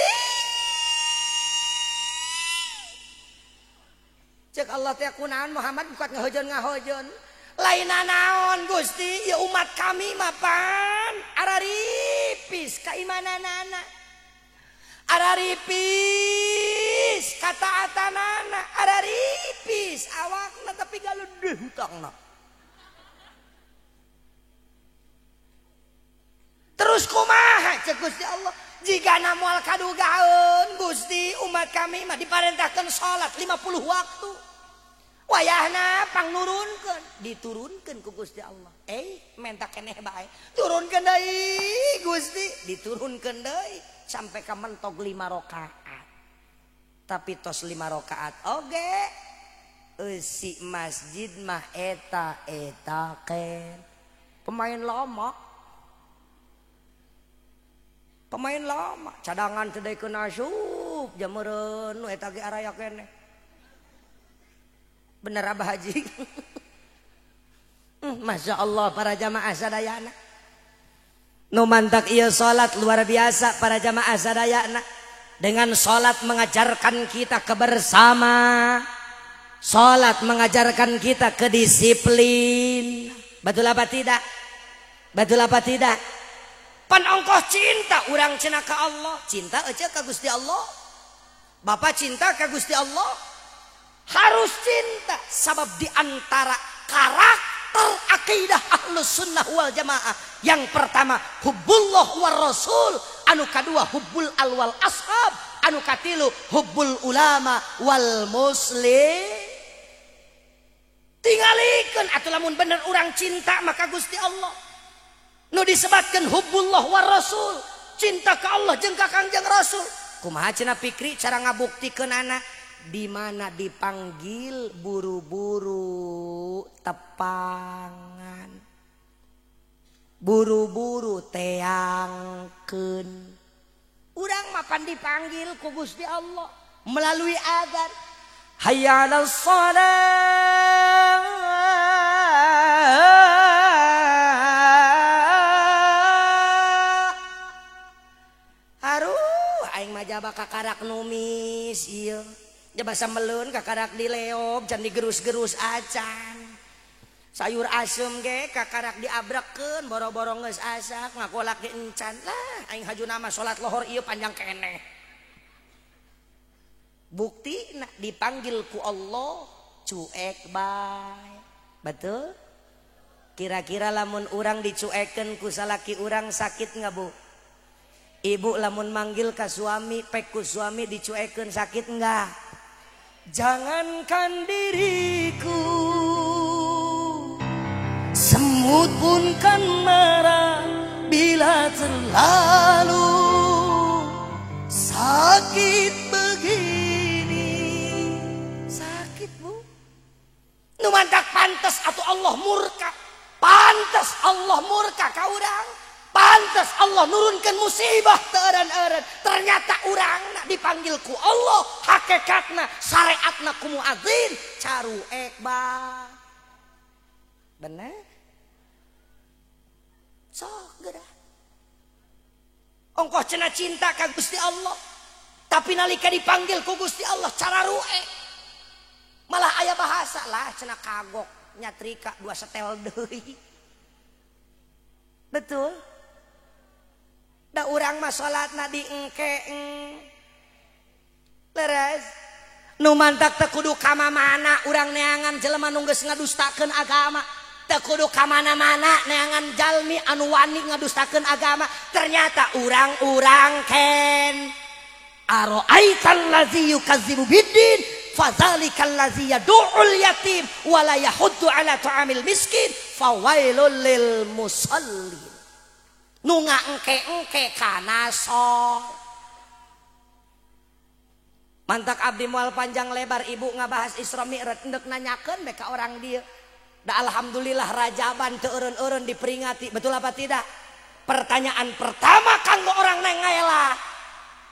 Cek Allah teh kunaon Muhammad bukat ngahojon-ngahojon. Lain naon Gusti, ya umat kami mah pan araripis kaimananana. Araripis kataatanana, Gede hutangna. Terus kumaha cek Gusti Allah? Jigana moal kadugaeun Gusti, umat kami mah diparentahkeun salat 50 waktu. Wayahna pangnurunkeun, diturunkeun ku Gusti Allah. Menta keneh bae. Turunkeun deui Gusti, diturunkeun deui sampai ka mentok 5 rakaat. Tapi tos 5 rakaat oge eusi masjid mah eta eta ken. Pemain lama. Pemain lama, cadangan teu deui keun asup, jameureun nu eta ge araya keneh. Bener Abah Haji. Masya Allah para jamaah sadayana. Nu mantak ieu salat luar biasa para jamaah sadayana. Dengan salat mengajarkan kita kebersama. Salat mengajarkan kita kedisiplin. Betul apa tidak? Betul apa tidak? Pan ongkoh cinta urang cenah ka Allah, cinta euceu ka Gusti Allah. Bapak cinta ka Gusti Allah. Harus cinta sabab di antara karakter akidah Ahlus Sunnah wal Jamaah yang pertama hubbullah war rasul, anu kadua hubbul alwal ashab, anu katilu hubbul ulama wal muslim. Tingalikeun atuh lamun bener urang cinta maka Gusti Allah. Nu disebatkeun hubbullah war rasul, cinta ka Allah jeung ka Kangjeng Rasul. Kumaha cenah Pikri cara ngabuktikeun anak? Di mana dipanggil buru-buru tepangan, buru-buru teangkeun. Urang mapan dipanggil ku Gusti Allah melalui adzan. Hayya 'alas shalah. Aruh aing mah jaba kakarak numis ieu. Jaba melun kakarak dileob can digerus-gerus acan. Sayur asem ge kakarak diabrakeun boro-boro geus asak ngakolak ge encan. Lah aing hajuna mah salat lohor ieu panjang keneh. Bukti nak dipanggil ku Allah cuek bae. Betul? Kira-kira lamun urang dicuekeun ku salaki urang sakit enggak Bu? Ibu lamun manggil ka suami, pek ku suami dicuekeun sakit enggak? Jangankan diriku, semut pun kan marah bila terlalu sakit begini. Sakit Bu. Nu mantak pantes atau Allah murka. Pantes Allah murka ka urang. Pantes Allah nurunkan musibah teureun-eureun. Ternyata urangna dipanggil ku Allah, hakikatna syariatna ku muadzin caruek ba. Bener? Sok geura. Ongkoh cenah cinta ka Gusti Allah, tapi nalika dipanggil ku Gusti Allah cararuek. Malah aya bahasa lah cenah kagok nyatrika 2 setel deui. Betul? Da urang mah salatna diengke. Leres. Nu mantak teu kudu ka mana urang neangan jelema nu geus ngadustakeun agama. Teu kudu ka mana-mana neangan jalmi anu wani ngadustakeun agama. Ternyata urang-urang ken. Ara'aital ladzi yukadzibu biddin fadzalikal ladzi yad'ul yatim wa la yahuddu ala ta'amil miskin fawailul lil musallin. Nu ngaengke-engke kana sok. Mantak abdi moal panjang lebar ibu ngabahas Isra Mi'raj endek nanyakeun bae ka orang dieu. Da alhamdulillah Rajaban teu eureun-eureun diperingati, betul apa tidak? Pertanyaan pertama kanggo orang neng ngaela,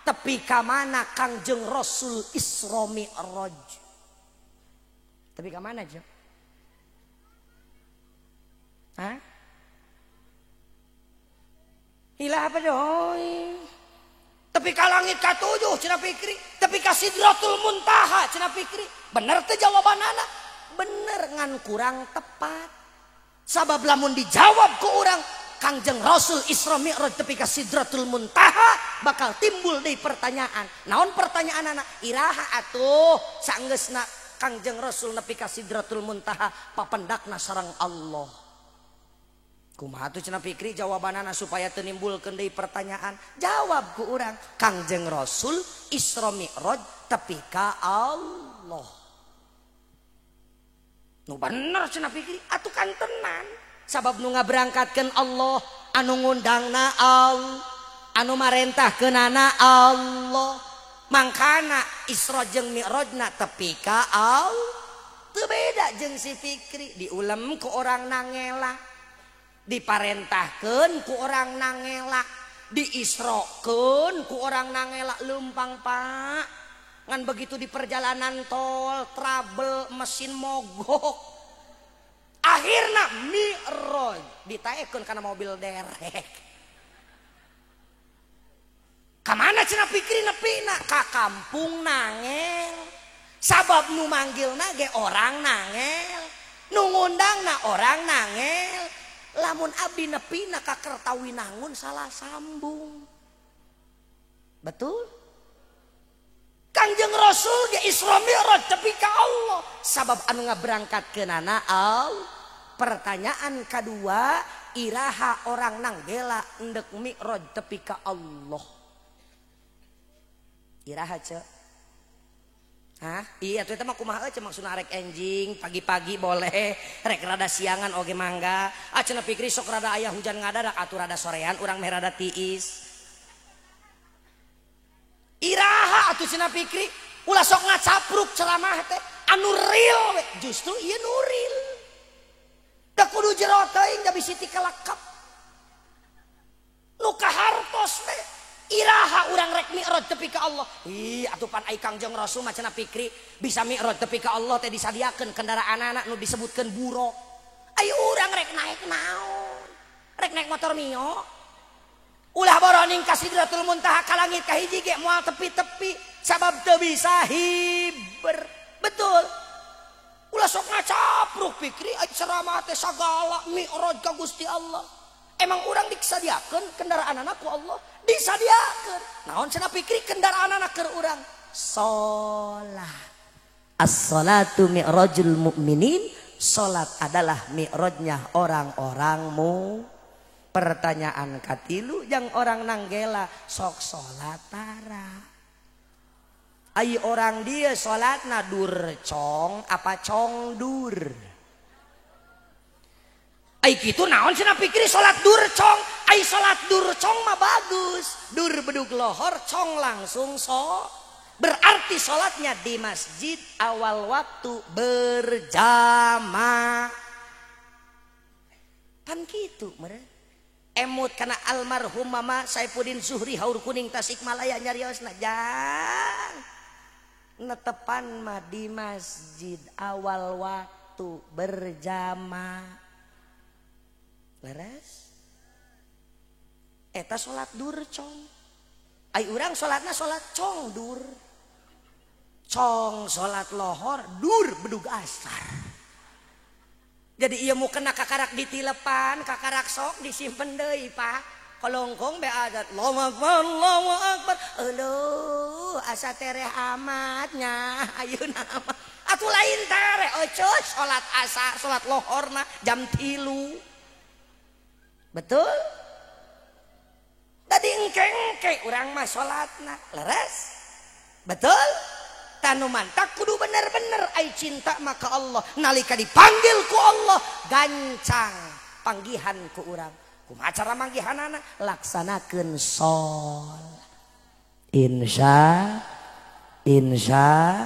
tepi ka mana Kangjeng Rasul Isra Mi'raj? Tepi ka mana, Jo? Hah? Hilah apa doi? Tepi ka langit katujuh cenah Pikri, tepi ka Sidratul Muntaha cenah Pikri. Bener teh jawabanana? Bener ngan kurang tepat. Sabab lamun dijawab ku urang Kangjeng Rasul Isra Mi'raj tepi ka Sidratul Muntaha bakal timbul deui pertanyaan. Naon pertanyaanana? Iraha atuh saenggeusna Kangjeng Rasul nepi ka Sidratul Muntaha papendakna sareng Allah. Kumaha tuh cenah Fikri jawabanana supaya teu nimbulkeun deui pertanyaan? Jawab ku urang, Kangjeng Rasul Isra Mi'raj tepi ka Allah. Nu bener cenah Fikri, atuh kan tenan. Sabab nu ngaberangkatkeun Allah, anu ngundangna Allah, anu marentahkeunana Allah. Mangkana Isra jeung Mi'rajna tepi ka Allah. Teu beda jeung si Fikri, diulem ku orang nangela, diparentahkeun ku orang nangela, diisrokeun ku orang nangela. Leumpang Pak, ngan begitu di perjalanan tol trouble mesin mogok, akhirna mi'raj ditaekeun kana mobil derek. Kamana cenah Fikri nepina? Ka kampung nangel. Sabab nu manggilna ge orang nangel, nu ngundangna orang nangel. Lamun abdi nepina ka Kertawinangun salah sambung. Betul? Kangjeng Rasul ge Isra Mi'raj tepi ka Allah. Sabab anu ngaberangkatkeunana Allah. Pertanyaan kedua, iraha orang nanggela endek mi'raj tepi ka Allah? Iraha ce? Hah? Iya tuh eta mah kumaha euy maksudna rek enjing pagi-pagi boleh, rek rada siangan oge mangga. Ah cenah Fikri sok rada aya hujan ngadadak atuh rada sorean urang meh rada tiis. Iraha atuh cenah Fikri ulah sok ngacapruk ceramah teh anu real we, justru ieu nu real. Da kudu jero teuing da bisi tikalakap. Nu kahartos we. Iraha urang rek mi'raj tepi ka Allah. Ih atuh pan ai Kangjeng Rasul mah cenah Fikri bisa mi'raj tepi ka Allah teh disadiakeun kendaraan anak nu disebutkeun buruk. Ai urang rek naik naon? Rek naik motor Mio? Ulah boroning ka Sidratul Muntaha ka langit ka hiji ge moal tepi-tepi sabab teu bisa hiber. Betul. Ulah sok ngacapruk Fikri ai ceramah teh sagala mi'raj ka Gusti Allah. Emang urang disadiakeun kendaraan anak ku Allah? Disadiakeun. Naon cenah Fikri kendaraan anak keur urang? Salat. As-salatu mi'rajul mu'minin. Salat adalah mi'rajnya orang-orang mu. Pertanyaan katilu yang orang nanggela sok salat tara. Ai orang dia salatna dur cong apa cong dur? Ai kitu naon cenah Fikri salat dur cong? Ai salat dur cong mah bagus. Dur bedug lohor cong langsung so. Berarti salatnya di masjid awal waktu berjamaah. Kan kitu meureun. Emut kana almarhum mama Saifuddin Zuhri Haur Kuning Tasikmalaya nyariosna jang. Netepan mah di masjid awal waktu berjamaah. Leres? Eta salat dur cong. Ai urang salatna salat cong dur. Cong salat lohor, dur bedug asar. Jadi ieu mu kena kakarak ditilepan, kakarak sok disimpen deui, Pak. Kolongkong be adat Allahu Akbar, Allahu Akbar. Euleuh, asa tereh amatnya ayeuna mah. Atuh lain tereh euceuh salat asar, salat lohorna jam 3. Betul? Tadi engke-engke urang mah salatna, leres? Betul? Tanu mantak kudu bener-bener ai cinta maka Allah. Nalika dipanggil ku Allah, gancang panggihan ku urang. Kumaha cara manggihanana? Laksanakeun salat. Insya insya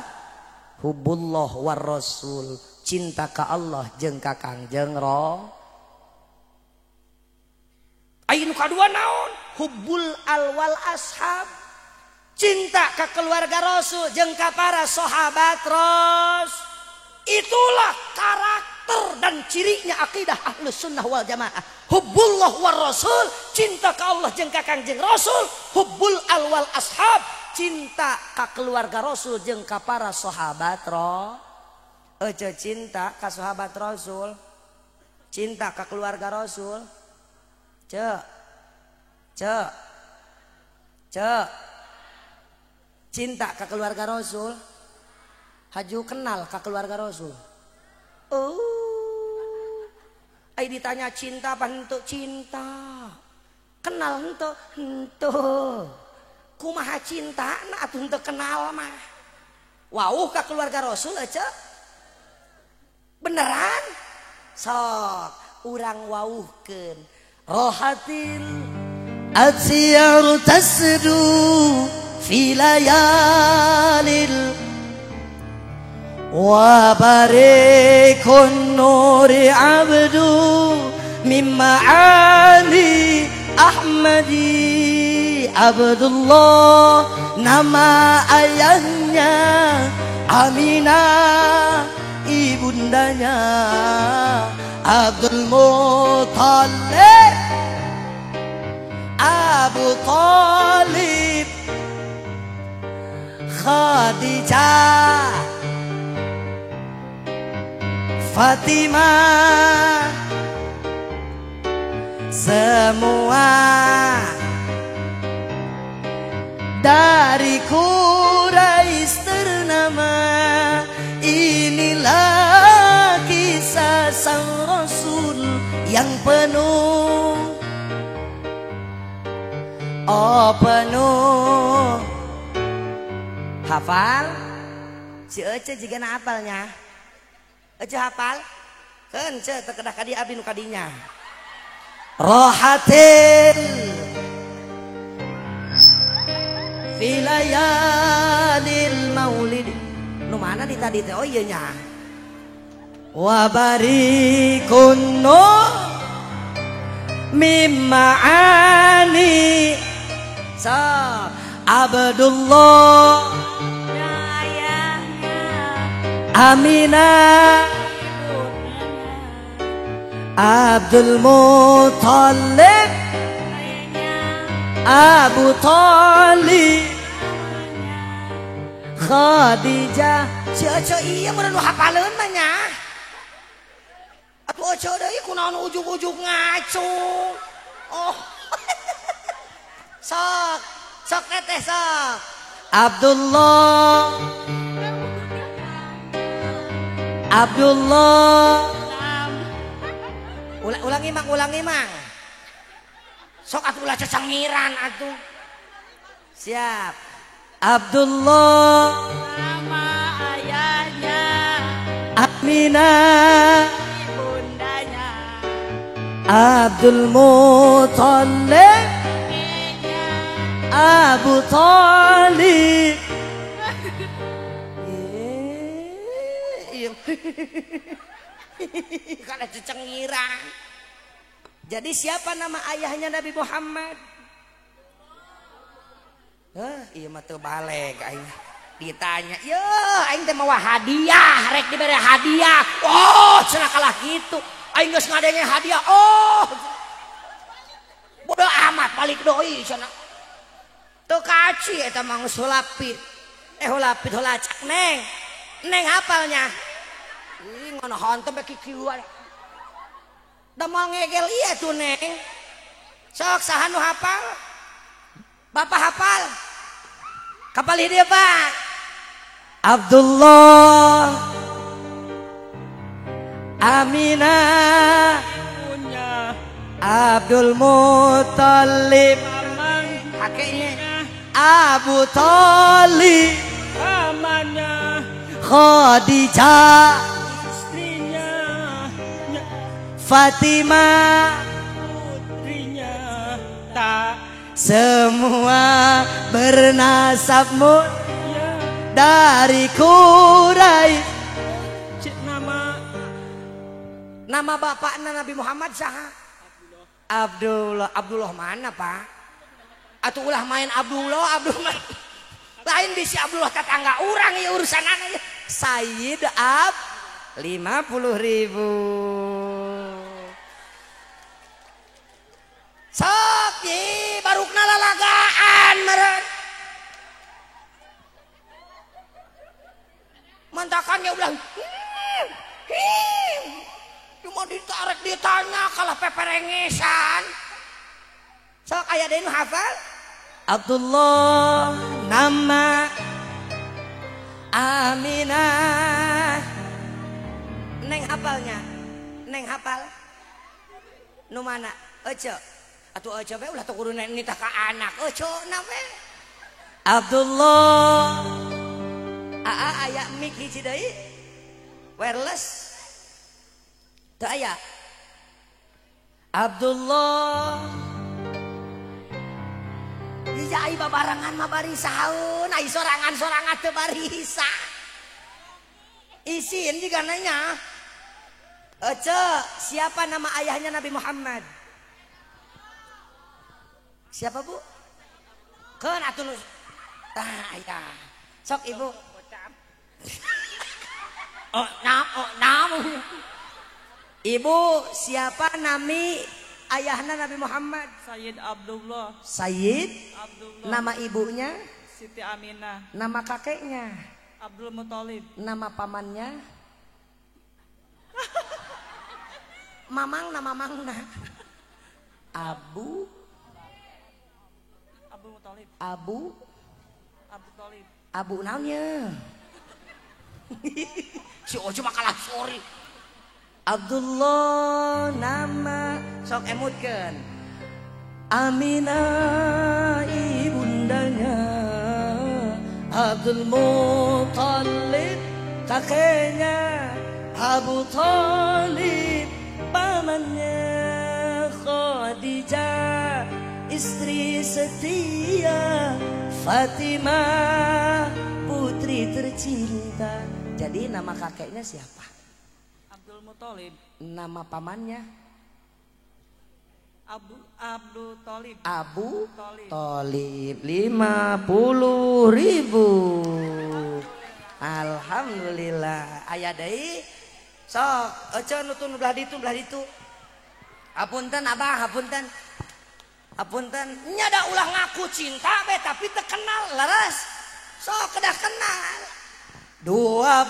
hubbullah war rasul, cinta ka Allah jeung ka Kangjeng Rasul. Ayo nu kadua naon? Hubbul alwal ashab. Cinta ka keluarga Rasul jeung ka para sahabat Rasul. Itulah karakter dan cirinya akidah Ahlus Sunnah wal Jamaah. Hubbullah war Rasul, cinta ka Allah jeung ka Kangjeng Rasul. Hubbul alwal ashab, cinta ka keluarga Rasul jeung ka para sahabat Rasul. Euceu cinta ka sahabat Rasul, cinta ka keluarga Rasul. Cek, cek, cek, cinta ke keluarga Rasul. Haju kenal ka keluarga Rasul. Oh. Ai ditanya cinta apa henteu cinta. Kenal henteu henteu. Kumaha cinta na atuh henteu kenal mah. Wauh ka keluarga Rasul aja. Beneran? Sok urang wauhkeun. Rohatil atsiyaru tasdu fi layalil wa barikun nuri abdu min ma'ali Ahmadi. Abdullah nama ayahnya, Aminah ibundanya, Abdul Muttalib, Abu Talib, Khadijah, Fatimah, semua dari Quraisy ternama. Inilah kisah sang Rasul yang penuh, oh penuh. Hafal? Si Ece juga na hafalnya. Ece hafal? Keun ce teu kedah ka dieu abdi nu kadinya. Rohatil fi layalil maulid. Nu mana di tadi teh? Oh iya nya. Wa barikun nur mim ma'ani. Sok Abdullah ayahnya, Aminah, Abdul Muttalib, Abu Talib, Khadijah. Si Ece iya mun nu hafaleun mah nya. Atuh Ece deui kunaon ujug-ujug ngaco. Oh. Sok, sok teteh sok. Abdullah, Abdullah. Ulangi mang, ulangi mang. Sok atuh ulah cecengiran atuh. Siap. Abdullah nama ayahnya, Aminah ibundanya, Abdul Muttalib, Abu Talib. Karena cecengiran. Jadi siapa nama ayahnya Nabi Muhammad? Iya mah teu baleg aing. Ditanya, "Ye, aing teh mawa hadiah, rek dibere hadiah." Oh, cenah kalah kitu. Aing geus ngadenge hadiah. Oh. Bodoh amat balik deui cenah. Teu kaci eta mah geus hulapit. Hulapit hulacak neng. Neng hafalnya. Ih, ngono hontem be kikieu. Da moal ngegel ieu tuh neng. Sok saha nu hafal? Bapak hafal? Kapalih dia Pak. Abdullah, Aminah, Abdul Muttalib, kakeknya, Abu Talib, pamannya, Khadijah, istrinya, Fatimah, putrinya, tak semua bernasab mulia dari Quraisy. Nama bapakna Nabi Muhammad saha? Abdullah. Abdullah mana Pak? Atuh ulah main Abdullah, Abdullah. Lain bisi Abdullah tetangga urang ya urusan aneh. Sayyid Ab 50.000. Sok ye barukna lalagaan meureun. Mantakan ya ulah. Cuma ditarik ditanya kalah peperengesan. Sok aya deui nu hafal? Abdullah nama Aminah. Neng hafalnya, neng hafal. Nu mana? Ece. Atuh ece we ulah teu kudu nitah ka anak. Ece na we. Abdullah. Aa aya mic hiji deui. Wireless. Teu aya. Abdullah. Iya ai babarengan mah bari saun, ai sorangan-sorangan teu barisa. Isin juga nanya. Ece, siapa nama ayahnya Nabi Muhammad? Siapa bu? Keun atuh nu tah ayah. Sok ibu. Oh, nam, oh, nam. Ibu, siapa nami ayahnya Nabi Muhammad? Sayyid Abdullah. Sayyid Abdullah. Nama ibunya? Siti Aminah. Nama kakeknya? Abdul Muthalib. Nama pamannya? Mamang, nama mamangna. Abu Abu Muthalib. Abu Abu Thalib. Abu naonnya? Si Ojo makalah sorry. Abdullah nama sok emutkeun. Aminah ibundanya, Abdul Muthalib kakeknya, Abu Thalib pamannya, Khadijah istri setia, Fatimah putri tercinta. Jadi nama kakeknya siapa? Abdul Muthalib. Nama pamannya? Abu Thalib. Abu Thalib. 50.000. Alhamdulillah. Aya deui. Sok, ece nu tun belah ditu, belah ditu. Hapunten abah, hapunten. Hapunten. Nya da ulah ngaku cinta be tapi teu kenal leres. Sok kedah kenal. 2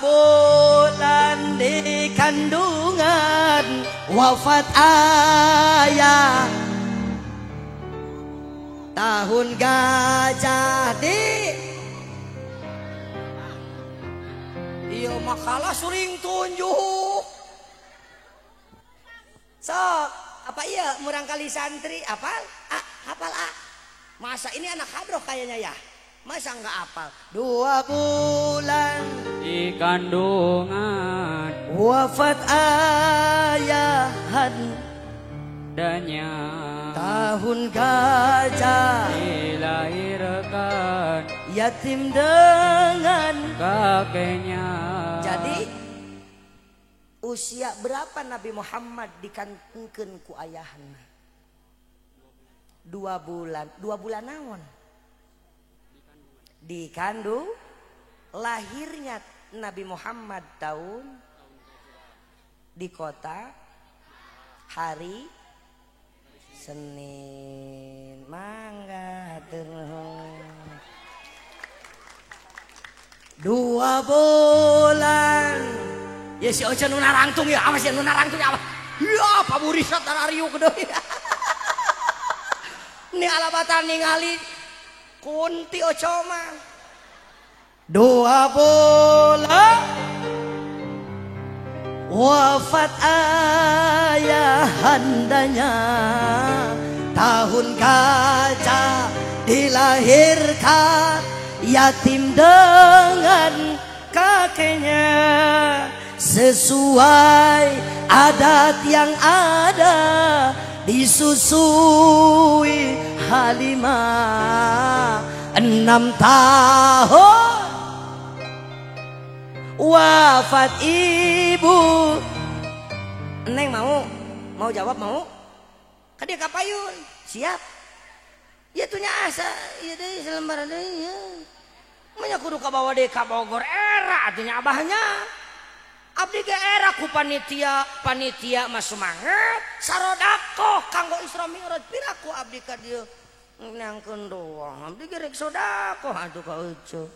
bulan di kandungan wafat ayah, tahun gajah di iya makalah suring tunjuk. Sok apa iya murang kali santri apal? Ah, hafal ah. Masa ini anak hadroh kayaknya ya. Masa enggak apal? 2 bulan di kandungan wafat ayahan danya, tahun gajah dilahirkan, yatim dengan kakeknya. Jadi usia berapa Nabi Muhammad dikantungkeun ku ayahna? 2 bulan. 2 bulan naon? Dikandung. Lahirnya Nabi Muhammad tahun di kota hari Senin. Mangga turun. 2 bulan. Ya si Oce nu narangtung ya, awas ya nu narangtung ya. Ya paburisat tarariuk deui. Ni alabatan ningali kunti Oce mah. 2 bulan wafat ayahandanya, tahun kaca dilahirkan, yatim dengan kakeknya. Sesuai adat yang ada disusui Halimah 6 tahun wafat ibu. Neng mau jawab mau? Ka dia kapayun, siap. Ya tuh nya asa, ieu deui selembar deui ya. Manya kudu kabawa deui ka Bogor era atuh nya abahnya. Abdi ge era ku panitia, panitia mah semangat sarodakoh kanggo Isra Mi'raj piraku abdi ka dieu nangkeun doang. Abdi ge rek sodakoh atuh ka ece.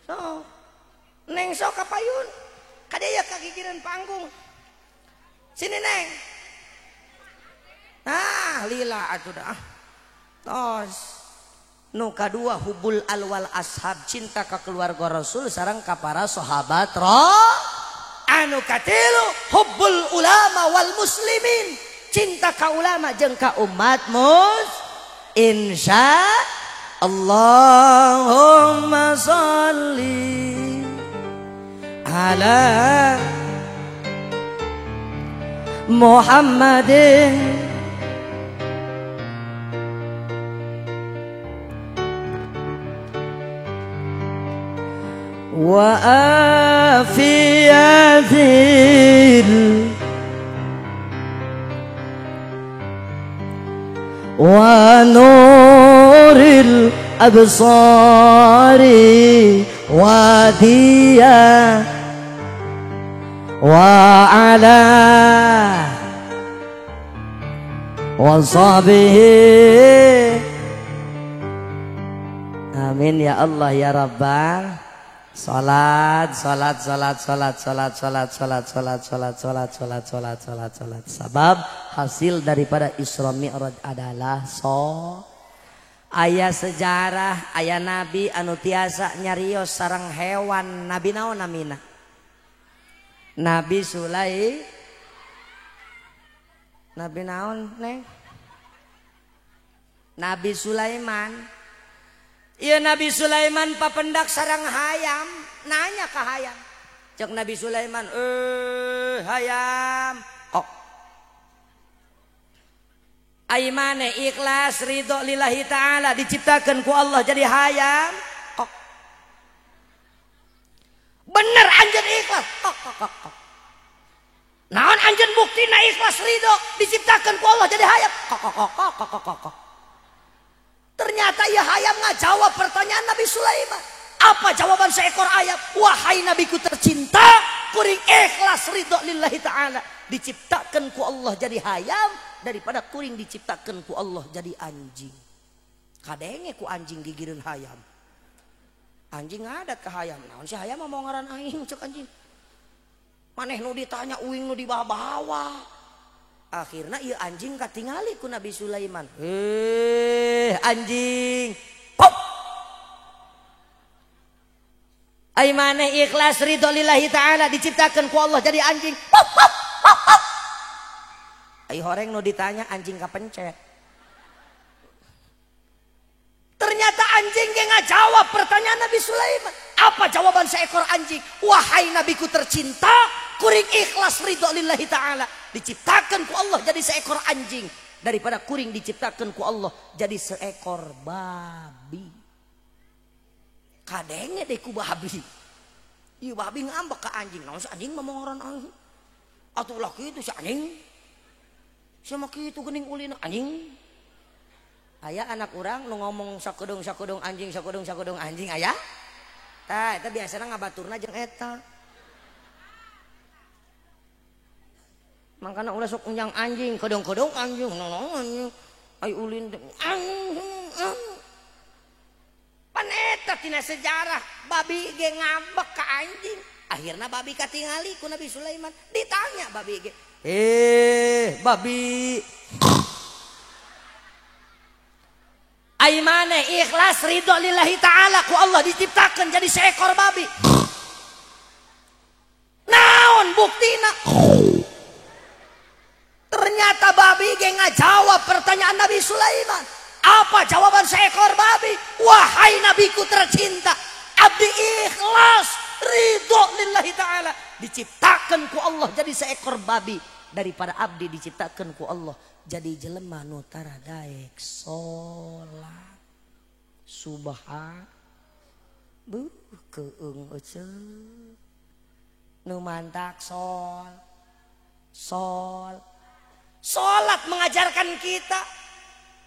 So, neng sok kapayun. Ka dieu ka gigireun panggung. Sini neng. Ah, lila atuh dah. Tos. Nu kadua hubul alwal ashab, cinta ka keluarga Rasul sareng ka para sahabat ro. Anu katilu hubbul ulama wal muslimin, cinta ka ulama jeung ka umat mus. Insya Allahumma sholli ala Muhammadin wa afiyatil wa nuril absari wa diya wa ala wa sahbihi. Amin ya Allah ya Rabbal. Salat, salat, salat, salat, salat, salat, salat, salat, salat, salat, salat, salat, salat, salat. Sebab hasil daripada Isra Mi'raj adalah so. Aya sejarah, aya nabi anu tiasa nyarios sareng hewan. Nabi naon namina? Nabi Sulai. Nabi naon neng? Nabi Sulaiman. Iya Nabi Sulaiman papendak sarang hayam, nanya ke hayam. Cek Nabi Sulaiman, hayam, kok aimane ikhlas ridho lillahi ta'ala diciptakan ku Allah jadi hayam, kok bener anjeun ikhlas, kok kok kok kok. Naon anjeun buktina ikhlas ridho diciptakan ku Allah jadi hayam, kok kok kok kok kok kok kok. Ternyata ya hayam ngajawab pertanyaan Nabi Sulaiman. Apa jawaban seekor ayam? Wahai nabiku tercinta, kuring ikhlas ridho lillahi ta'ala. Diciptakan ku Allah jadi hayam daripada kuring diciptakan ku Allah jadi anjing. Kadenge ku anjing gigireun hayam. Anjing ngadat ke hayam. Naon si hayam mau ngaran aing cek anjing. Maneh nu ditanya uing nu dibawa-bawa. Akhirnya ieu anjing katingali ku Nabi Sulaiman. Anjing. Pop. Ai maneh ikhlas ridho lillahi ta'ala diciptakan ku Allah jadi anjing. Pop pop pop pop. Ai horeng nu ditanya anjing kapencet. Ternyata anjing ge ngajawab pertanyaan Nabi Sulaiman. Apa jawaban seekor anjing? Wahai nabiku tercinta, kuring ikhlas ridho lillahi ta'ala. Diciptakan ku Allah jadi seekor anjing daripada kuring diciptakan ku Allah jadi seekor babi. Kadenge deh ku babi. Ieu babi ngambek ka anjing. Naon si anjing mah ngaran aing. Atuh ulah kitu si anjing. Sama kitu geuning ulina anjing. Aya anak urang nu ngomong sakedeung-sakedeung anjing, sakedeung-sakedeung anjing aya? Tah eta biasana ngabaturna jeung eta. Makanya ulah sok unjang anjing, kedong-kedong anjing, nolong anjing, ay ulin anjing. Pan eta tina sejarah babi ge ngambek ka anjing. Akhirna babi katingali ku Nabi Sulaiman. Ditanya babi ge, babi. Ai maneh ikhlas ridho lillahi ta'ala ku Allah diciptakan jadi seekor babi. Naon buktina? Ternyata babi ge ngajawab pertanyaan Nabi Sulaiman. Apa jawaban seekor babi? Wahai nabiku tercinta, abdi ikhlas ridho lillahi ta'ala. Diciptakan ku Allah jadi seekor babi daripada abdi diciptakan ku Allah jadi jelema nu tara daek salat. Subhan. Beuh keung euceut. Nu mantak sol. Sol. Salat mengajarkan kita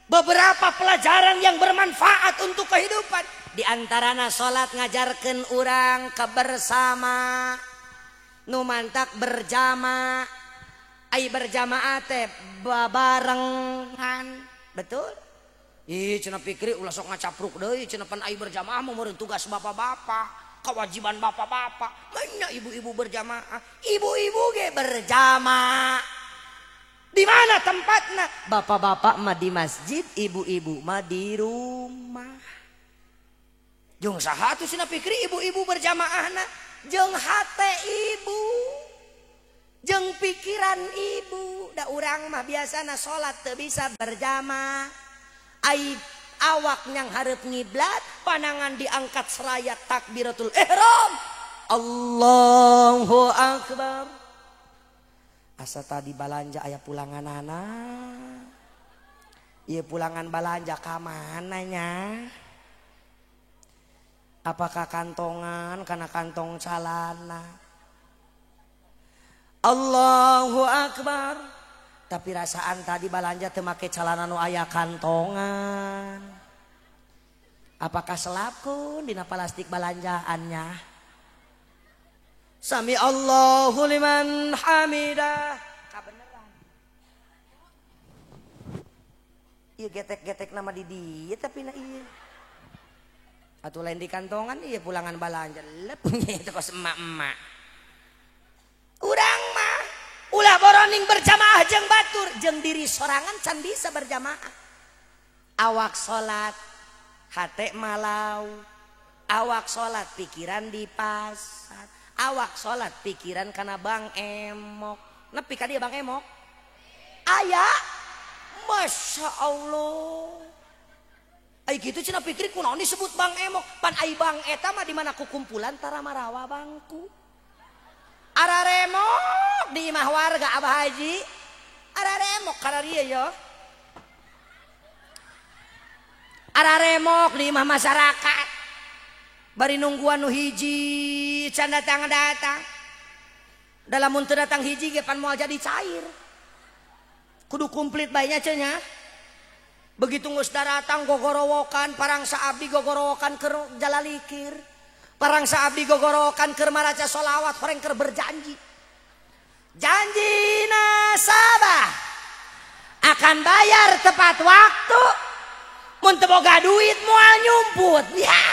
beberapa pelajaran yang bermanfaat untuk kehidupan. Di antarana salat ngajarkan urang kebersama, nu mantak berjamaah, ai berjamaah teh babarengan, betul? Ih cenah pikir ulah sok ngacapruk deui cenah pan ai berjamaah mah meureun tugas bapak-bapak, kewajiban bapak-bapak. Banyak ibu-ibu berjamaah, ibu-ibu ge berjamaah. Di mana tempatnya? Bapak-bapak mah di masjid, ibu-ibu mah di rumah. Jeung saha atuh cenah Pikri ibu-ibu berjamaahna? Jeung hate ibu. Jeung pikiran ibu. Da urang mah biasana salat teu bisa berjamaah. Ai awak nyang hareup ngiblat, panangan diangkat seraya takbiratul ihram. Allahu akbar. Asa tadi balanja aya pulanganana. Ieu pulangan balanja ka mana nya? Apakah kantongan kana kantong calana? Allahu akbar. Tapi rasaan tadi balanja teu make calana nu aya kantongan. Apakah selapkeun dina plastik balanjaannya? Sami Allahu liman hamidah. Kabeneran. Ieu getek-getek nama di dieu tapi na ieu. Atuh lain di kantongan ieu pulangan balanja. Lep itu kos emak-emak. Urang mah ulah boroning berjamaah jeung batur, jeung diri sorangan can bisa berjamaah. Awak salat hate malau, awak salat pikiran di pasar, awak salat pikiran kana Bang Emok. Nepi ka dieu Bang Emok? Aya. Masya Allah. Ai kitu cenah Pikri kunaon disebut Bang Emok? Pan ai Bang eta mah di mana ku kumpulan tara marawa bangku. Araremok di imah warga Abah Haji. Araremok kararieu yo. Araremok di imah masyarakat. Bari nungguan nu hiji can datang-datang. Da lamun teu datang hiji ge pan moal jadi cair. Kudu komplit bae nya cenah. Begitu geus daratang gogorowokan parang saabdi gogorowokan keur jalalikir. Parang saabdi gogorowokan keur maraca solawat horeng keur berjanji. Janji nasabah akan bayar tepat waktu. Mun teu boga duit moal nyumput. Ya.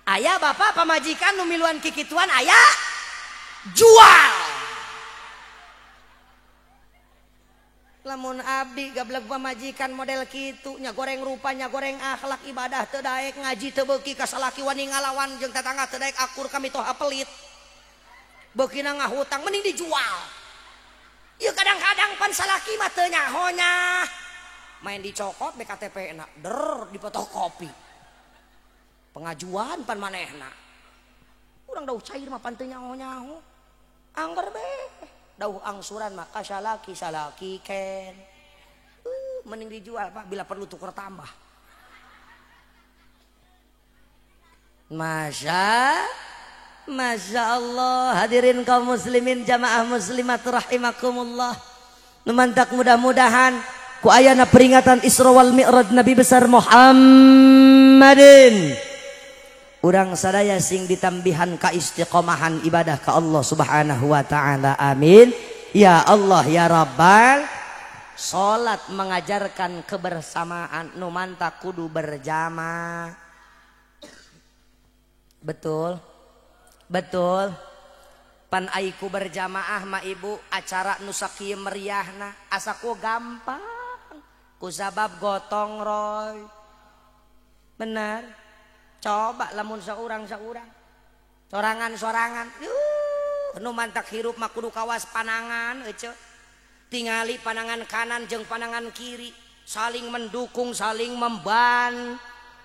Aya bapak pamajikan nu miluan kikituan aya jual. Lamun abdi gablek pamajikan model kitu nya goreng rupa nya goreng akhlak ibadah teu daek ngaji teu beuki ka salaki wani ngalawan jeung tetangga teu daek akur kami toha pelit. Beukina ngahutang mending dijual. Ieu kadang-kadang pan salaki mah teu nyaho nya. Main dicokot BKTP na der dipotokopi. Pengajuan pan manehna. Urang dauh cair mah pan teu nyaho-nyaho. Angger be. Dauh angsuran maka salaki salaki ken. Mending dijual Pak bila perlu tuker tambah. Masya Allah, hadirin kaum muslimin jamaah muslimat rahimakumullah. Numantak mudah-mudahan ku ayana peringatan Isra wal Mi'raj Nabi besar Muhammadin. Urang sadaya sing ditambihan ka istiqomahan ibadah ka Allah Subhanahu wa ta'ala. Amin. Ya Allah ya Rabbal. Salat mengajarkan kebersamaan, nu mantak kudu berjamaah. Betul. Betul. Pan aiku berjamaah ma ibu acara nu sakieu meriahna asa ku gampang. Ku sabab gotong roy. Benar. Coba lamun saurang-saurang. Sorangan-sorangan. Nu mantak hirup mah kudu kawas panangan ece. Tingali panangan kanan jeung panangan kiri, saling mendukung, saling memban.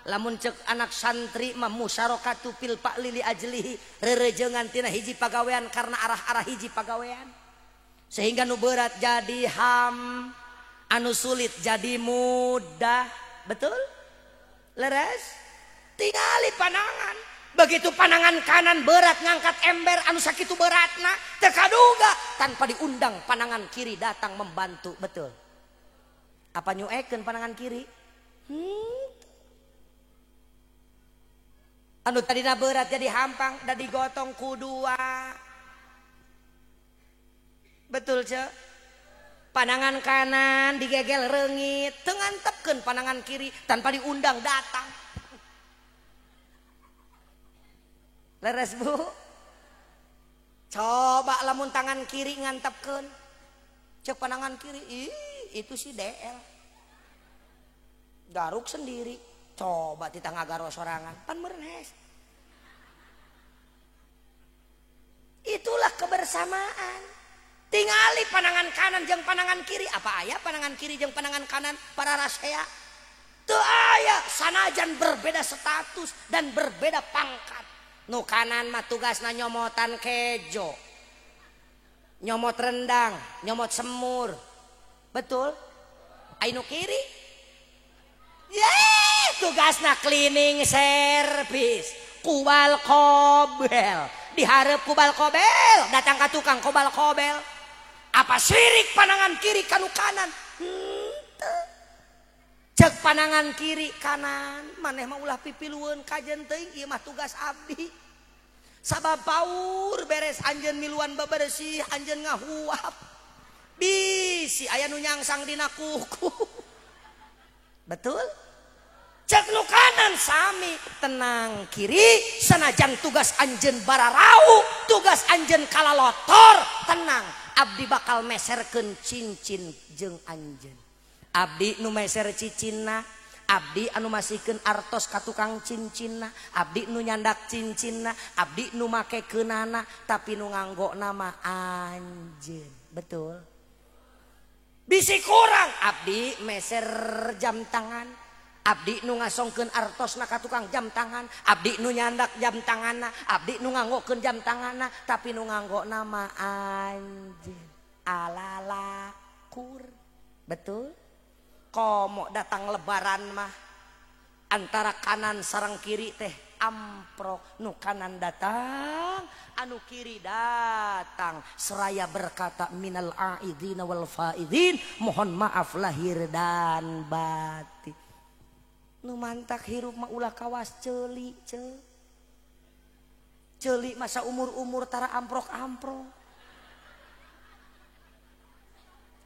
Lamun cek anak santri mah musyarakatu fil fa'li li ajlihi, rerejengan tina hiji pagawean karena arah-arah hiji pagawean. Sehingga nu berat jadi ham, anu sulit jadi mudah. Betul? Leres? Tingali panangan. Begitu panangan kanan berat ngangkat ember anu sakitu beratna teu kaduga tanpa diundang panangan kiri datang membantu. Betul. Apa nyuekeun panangan kiri? Anu tadina berat jadi hampang da digotong ku dua. Betul ce? Panangan kanan digegel reungit teu ngantepkeun panangan kiri tanpa diundang datang. Leres bu? Coba lamun tangan kiri ngantepkeun. Cek panangan kiri, ih itu si DL. Garuk sendiri. Coba titah ngagaro sorangan, pan meureun hese. Itulah kebersamaan. Tingali panangan kanan jeung panangan kiri, apa aya panangan kiri jeung panangan kanan para rasea? Teu aya, sanajan berbeda status dan berbeda pangkat. Nu kanan mah tugasna nyomotan kejo, nyomot rendang, nyomot semur. Betul? Ai nu kiri? Yeay, tugasna cleaning service, kubal kobel. Diharap kubal kobel, datang ka tukang kubal kobel. Apa sirik panangan kiri kanu kanan? Henteu. Cek panangan kiri kanan, maneh mah ulah pipilueun kajen teuing, ieu mah tugas abdi. Sabab paur beres anjeun miluan bebersih, anjeun ngahuap. Bisi aya nu nyangsang dina kuku. Betul? Cek nu kanan sami, tenang kiri, sanajan tugas anjeun bararau, tugas anjeun kalalotor, tenang. Abdi bakal meserkeun cincin jeung anjeun. Abdi nu meser cicinna, abdi anu masihkeun artos ka tukang cincinna, abdi nu nyandak cincinna, abdi nu makekeunana, tapi nu nganggo nama anjeun. Betul? Bisi kurang, abdi meser jam tangan, abdi nu ngasongkeun artosna ka tukang jam tangan, abdi nu nyandak jam tanganna, abdi nu nganggokeun jam tanganna, tapi nu nganggo nama anjeun. Alalakur. Betul? Komo datang lebaran mah antara kanan sareng kiri teh amprok. Nu kanan datang, anu kiri datang, seraya berkata minal aidina wal faidin, mohon maaf lahir dan batin. Nu mantak hirup mah ulah kawas ceuli ce. Ceuli masa umur-umur tara amprok-amprok.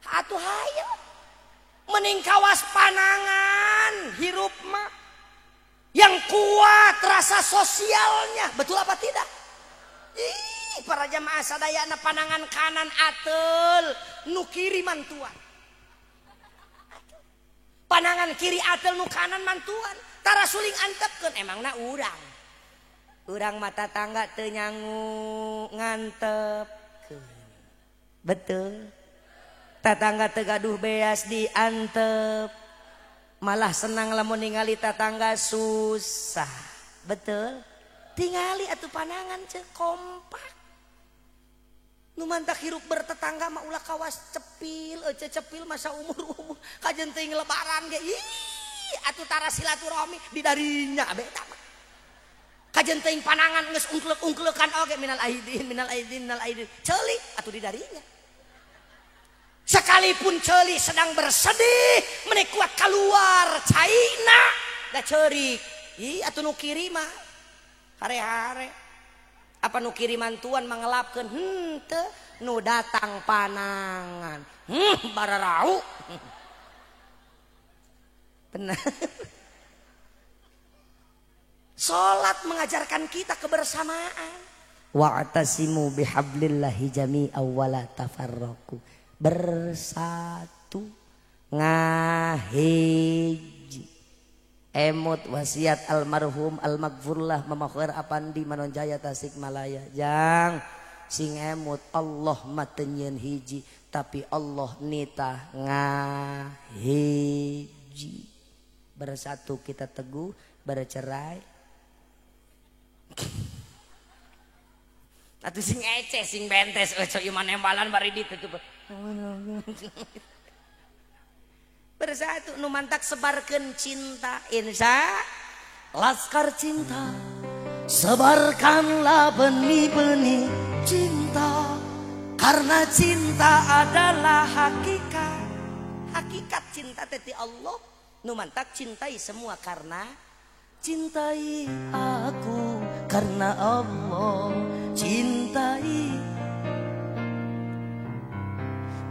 Atuh hayo. Mending kawas panangan hirup mah yang kuat rasa sosialnya, betul apa tidak? Ih, para jamaah sadayana panangan kanan atel, nu kiri mantuan. Panangan kiri atel nu kanan mantuan, tara suling antepkeun emangna urang. Urang mata tangga teu nyangu ngantepkeun. Betul. Tatangga teu gaduh beas diantep. Malah senang lamun ningali tatangga susah. Betul? Tingali atuh panangan ceu kompak. Nu mantak hirup bertetangga mah ulah kawas cepil, ece cepil masa umur-umur kajen teuing lebaran ge. Ih, atuh tara silaturahmi di darinya be eta mah. Kajen teuing panangan geus ungkleuk-ungkleukan oge minal aidin, minal aidin, minal aidin. Ceuli atuh di darinya. Sekalipun ceuli sedang bersedih, meni kuat keluar caina da ceurik. Ih, atuh nu kiri mah hare-hare. Apa nu kiri mantuan mangelapkeun henteu, nu datang panangan. Bararau. Benar. Salat mengajarkan kita kebersamaan. Wa'tasimu bihablillahi jami'an wa la tafarraqu. Bersatu ngahiji. Emut wasiat almarhum almaghfurlah Mama Khair Apandi Manonjaya Tasikmalaya. Jang sing emut Allah mah teu nyieun hiji tapi Allah nitah ngahiji. Bersatu kita teguh, bercerai atuh sing ece sing bentes euy ieu mah nembalan bari ditutup. Bersatu nu mantak sebarkeun cinta, insya laskar cinta, sebarkanlah benih-benih cinta, karena cinta adalah hakikat. Hakikat cinta teh ti Allah. Nu mantak cintai semua karena cintai aku karena Allah, cintai,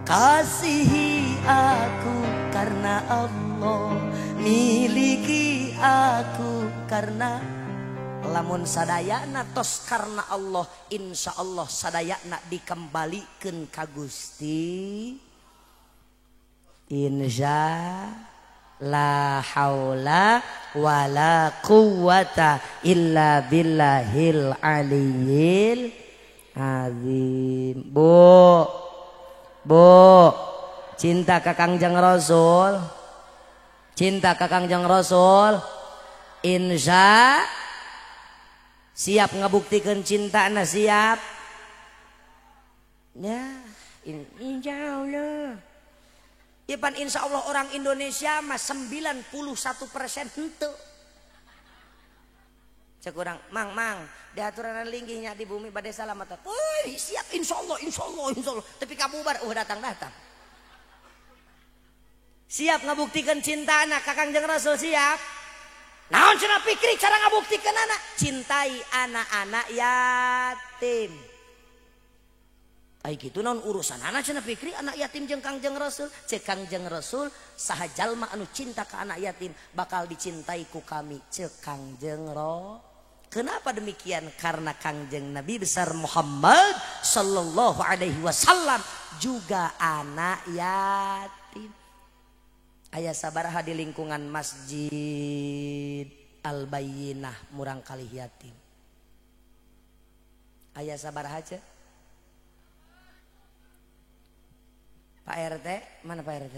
kasihi aku karena Allah, miliki aku karena. Lamun sadayana tos karena Allah, insya Allah sadayana dikembalikeun ka Gusti. Insya La haula wala quwwata illa billahil aliyyil azim. Bu, bu, cinta ka Kangjeng Rasul, cinta ka Kangjeng Rasul, insya siap ngebuktikan cinta na siap. Ya, insya Allah. Ya pan insya Allah orang Indonesia mah 91% henteu. Cek urang, mang mang, diaturanan linggihnya di bumi bade salamat. Wih, siap insya Allah, insya Allah, insya Allah. Tapi kabubar, datang-datang. Siap ngabuktikan cinta anak ka Kangjeng Rasul siap. Naon cenah pikir cara ngabuktikan anak? Cintai anak-anak yatim. Ai kitu naon urusan anak cenah pikir anak yatim jeung Kangjeng Rasul. Cek Kangjeng Rasul saha jalma anu cinta ka anak yatim bakal dicintai ku kami. Cek Kangjeng Rasul. Kenapa demikian? Karena Kangjeng Nabi besar Muhammad sallallahu alaihi wasallam juga anak yatim. Aya sabaraha di lingkungan Masjid Al-Bayyinah murang kalih yatim. Aya sabaraha ce? Pak RT, mana Pak RT?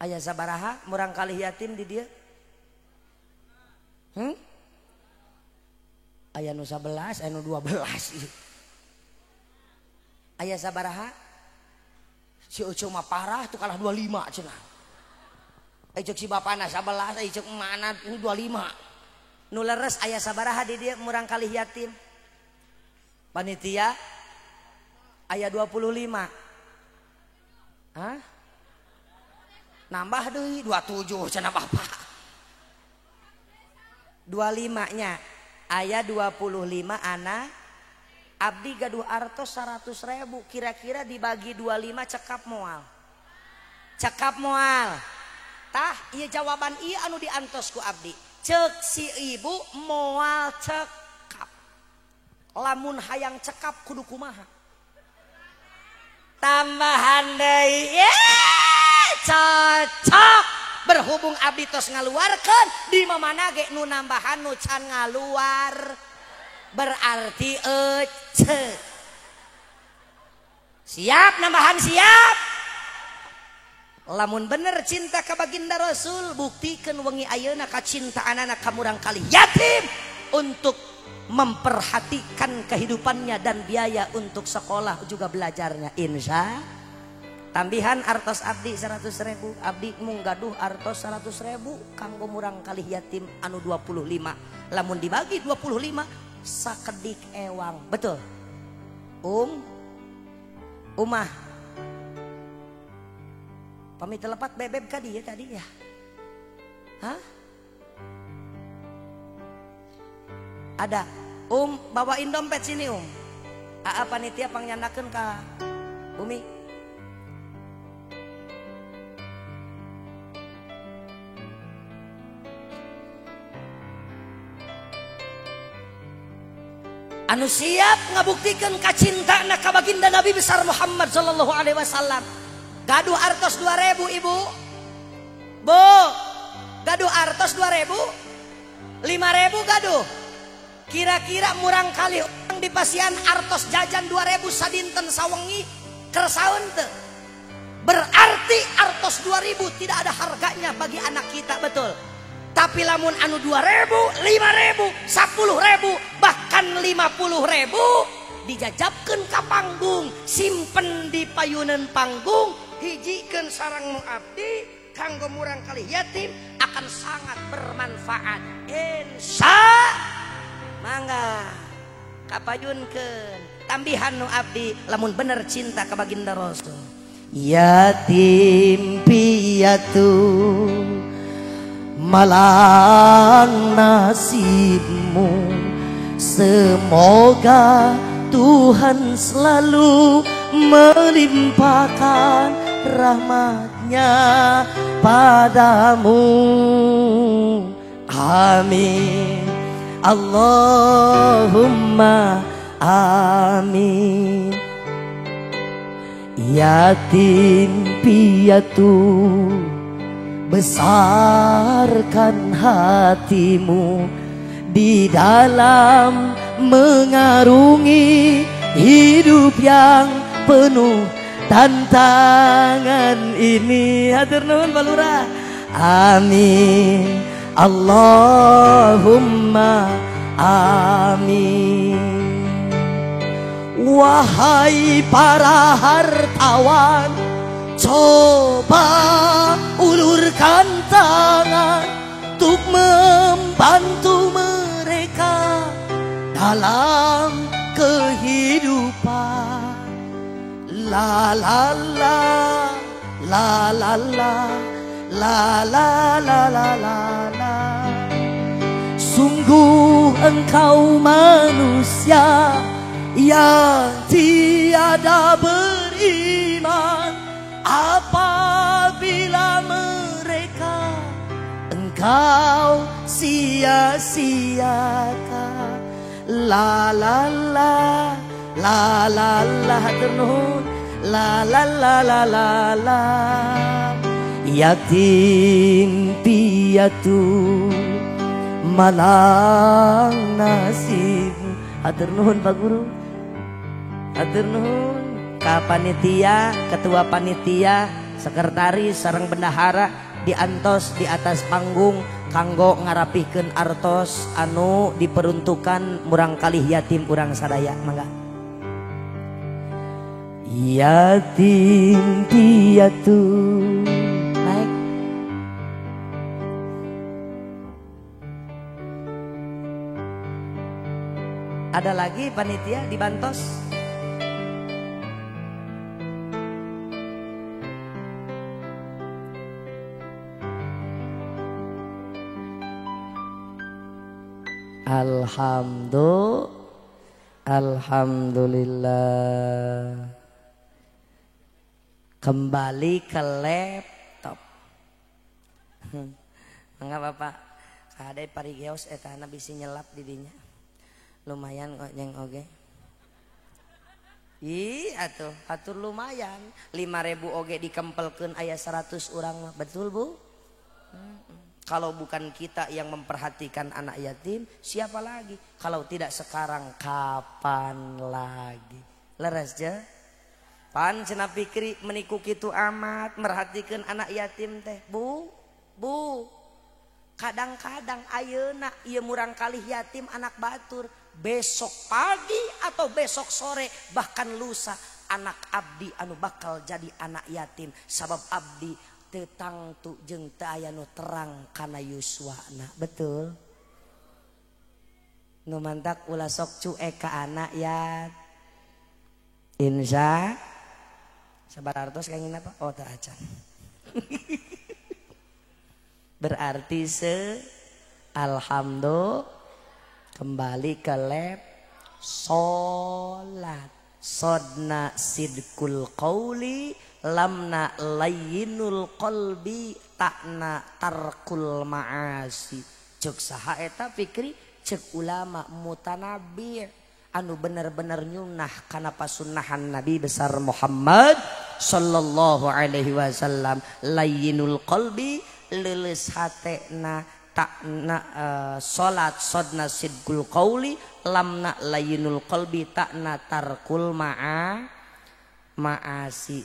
Aya sabaraha murang kalih yatim di dia? Aya nu 11, aya nu 12. Aya sabaraha? Si Ucu mah parah tuh kalah 25 cenah. Ai ceuk si bapana 11, ai ceuk mana ini 25. Nu leres aya sabaraha di dia murang kalih yatim? Panitia aya 25. Hah? Nambah deui 27 cenah bapak. 25 nya. Aya 25 anak abdi gaduh artos 100.000 kira-kira dibagi 25 cekap moal. Cekap moal. Tah ieu jawaban ieu anu diantos ku abdi. Cek si ibu moal cekap. Lamun hayang cekap kudu kumaha? Tambahan deui. Cocok. Berhubung abdi tos ngaluarkeun di mamana ge nu nambahan nu can ngaluar berarti ece. Siap nambahan siap. Lamun bener cinta ka baginda Rasul buktikeun wengi ayeuna kacintaanana ka murang kalih yatim untuk memperhatikan kehidupannya dan biaya untuk sekolah juga belajarnya. Insya tambihan artos abdi 100.000 abdi mung gaduh artos 100.000 kanggo murang kalih yatim anu 25 lamun dibagi 25 sakedik ewang. Betul umah pamit telepat bebeb ka dieu tadi ya. Hah? Ada bawain dompet sini Aa panitia pangnyanakeun ka Umi. Anu siap ngabuktikan kacintana ka baginda Nabi besar Muhammad sallallahu alaihi wasallam. Gaduh artos 2000 ibu. Bu, gaduh artos 2000? 5000 gaduh. Kira-kira murang kali orang di pasian artos jajan 2000 sadinten sawengi kersaeun teu. Berarti artos 2000 tidak ada harganya bagi anak kita, betul. Tapi lamun anu 2000, 5000, 10.000, bahkan 50.000 dijajabkeun ka panggung, simpen di payunan panggung, hijikeun sarang nu abdi kanggo murang kalih yatim akan sangat bermanfaat. Insya mangga kapayunkeun tambihan nu abdi lamun bener cinta ka baginda Rasul. Yatim piatu malang nasibmu, semoga Tuhan selalu melimpahkan rahmatnya padamu. Amin. Allahumma amin. Yatim piatu Besarkan hatimu di dalam mengarungi hidup yang penuh tantangan ini. Hatur nuhun Pak Lurah. Amin Allahumma amin. Wahai para hartawan, coba ulurkan tangan untuk membantu mereka dalam kehidupan. La la la la la la la la la la la la. Sungguh engkau manusia yang tiada beriman, apabila mereka engkau sia-siakan. La la la la la la ternuhun la la la la la la. Yatim piatu malang nasib. Hatur nuhun Pak Guru. Hatur nuhun ka panitia, ketua panitia, sekretaris sareng bendahara diantos di atas panggung kanggo ngarapihkeun artos anu diperuntukan murang kalih yatim urang sadaya. Mangga. Yatim piatu. Naik. Ada lagi panitia dibantos. Alhamdulillah, alhamdulillah. Kembali ke laptop. Enggak Bapak, kade parigeos etana bisi nyelap didinya. Lumayan kok jeng oge. Ih atuh, atur lumayan. 5.000 oge dikempelkeun aya 100 urang mah. Betul Bu? Kalau bukan kita yang memperhatikan anak yatim, siapa lagi? Kalau tidak sekarang, kapan lagi? Leres je? Pan cenah pikri meniku kitu amat merhatikan anak yatim teh. Bu, bu. Kadang-kadang ayeuna ieu murang kalih yatim anak batur, besok pagi atau besok sore bahkan lusa anak abdi anu bakal jadi anak yatim sabab abdi teu tangtu jeung teu aya nu terang kana yuswana. Betul? Nu mantak ulah sok cuek ka anak ya. Insya sabar artos kangin apa? Oh teu acan. Berarti se alhamdulillah kembali ke lab salat. Sodna sidkul qauli, lamna layyinul qalbi, takna tarkul ma'asi. Cek saha eta fikri, cek ulama mutanabi anu bener-bener nyunah kana pasunnahan Nabi besar Muhammad sallallahu alaihi wasallam. Layyinul qalbi, leuleus hatena, takna salat sodna sidkul qauli, lamna layyinul qalbi, takna tarkul ma'asi.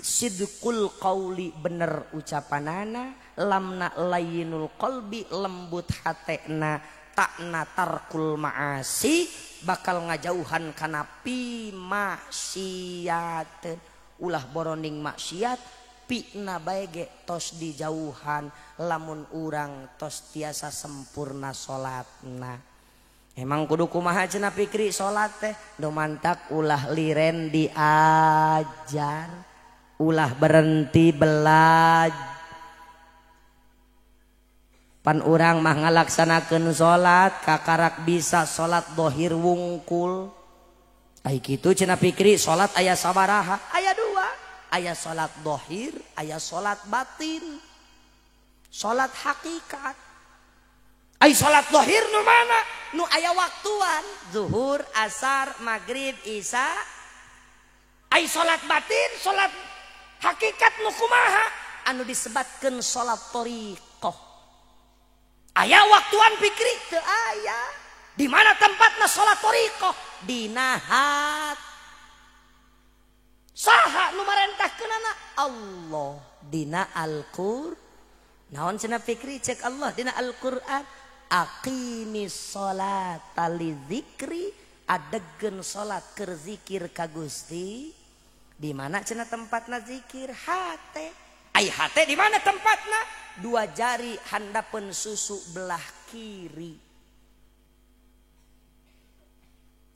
Sidqul qauli bener ucapanana, lamna layyinul qalbi lembut hatena, takna tarkul ma'asi bakal ngajauhan kana pi maksiat. Ulah boroning maksiat pikna bae ge tos dijauhan lamun urang tos tiasa sempurna salatna. Emang kudu kumaha cenah pikri salat teh? Nu mantak ulah liren diajar, ulah berhenti belajar. Pan urang mah ngalaksanakeun salat kakarak bisa salat dohir wungkul. Ai kitu cenah pikri salat aya sabaraha? Aya dua. Aya salat dohir, aya salat batin. Salat hakikat. Ai salat dohir nu mana? Nu aya waktuan, zuhur, asar, maghrib, isya. Ai salat batin, salat hakikat nu kumaha? Anu disebatkeun salat thoriqah. Aya waktuan Fikri teu aya. Di mana tempatna salat thariqah? Dina hate. Saha nu marentahkeunana? Allah dina Al-Qur'an. Naon cenah Fikri cek Allah dina Al-Qur'an, aqimis sholata li dzikri, adegkeun salat keur zikir ka Gusti. Di mana cenah tempatna zikir? Hate. Ai hate di mana tempatna? Dua jari handapeun susu belah kiri.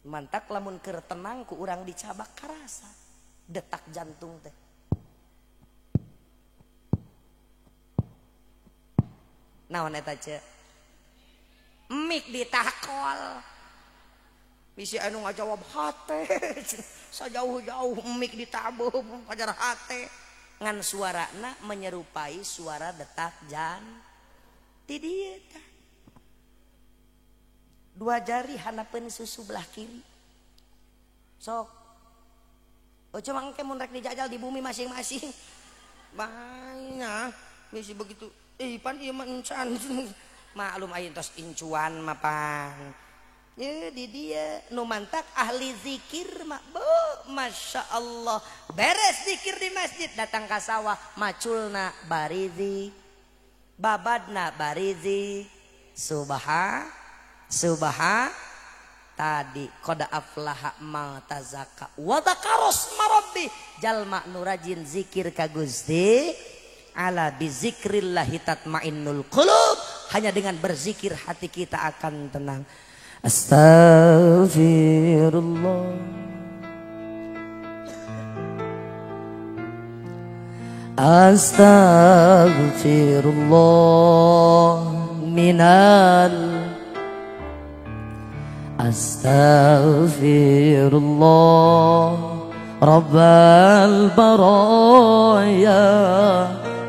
Mantak lamun keur tenang ku urang dicabak karasa detak jantung teh. Naon eta ce? Mik ditakol. Bisi anu ngajawab hate. Sajauh-jauh mik ditabuh pajar hate. Ngan suarana menyerupai suara detak jan. Ti dieu tah. Dua jari hanapeun susu belah kiri. Sok. Oh cuma engke mun rek dijajal di bumi masing-masing. Banyak bisi begitu. Pan ieu mah encan. Maklum aya tos incuan mah pan. Ye di dia nu mantak ahli zikir mah bu, Masya Allah. Beres zikir di masjid datang ka sawah maculna barizi. Babadna barizi. Subha subha tadi qad aflaha ma tazakka wa dzakaros marabbi, jalma nu rajin zikir ka Gusti. Ala bizikrillahi tatmainnul qulub, hanya dengan berzikir hati kita akan tenang. Astaghfirullah, astaghfirullah minal, astaghfirullah rabbal baraya,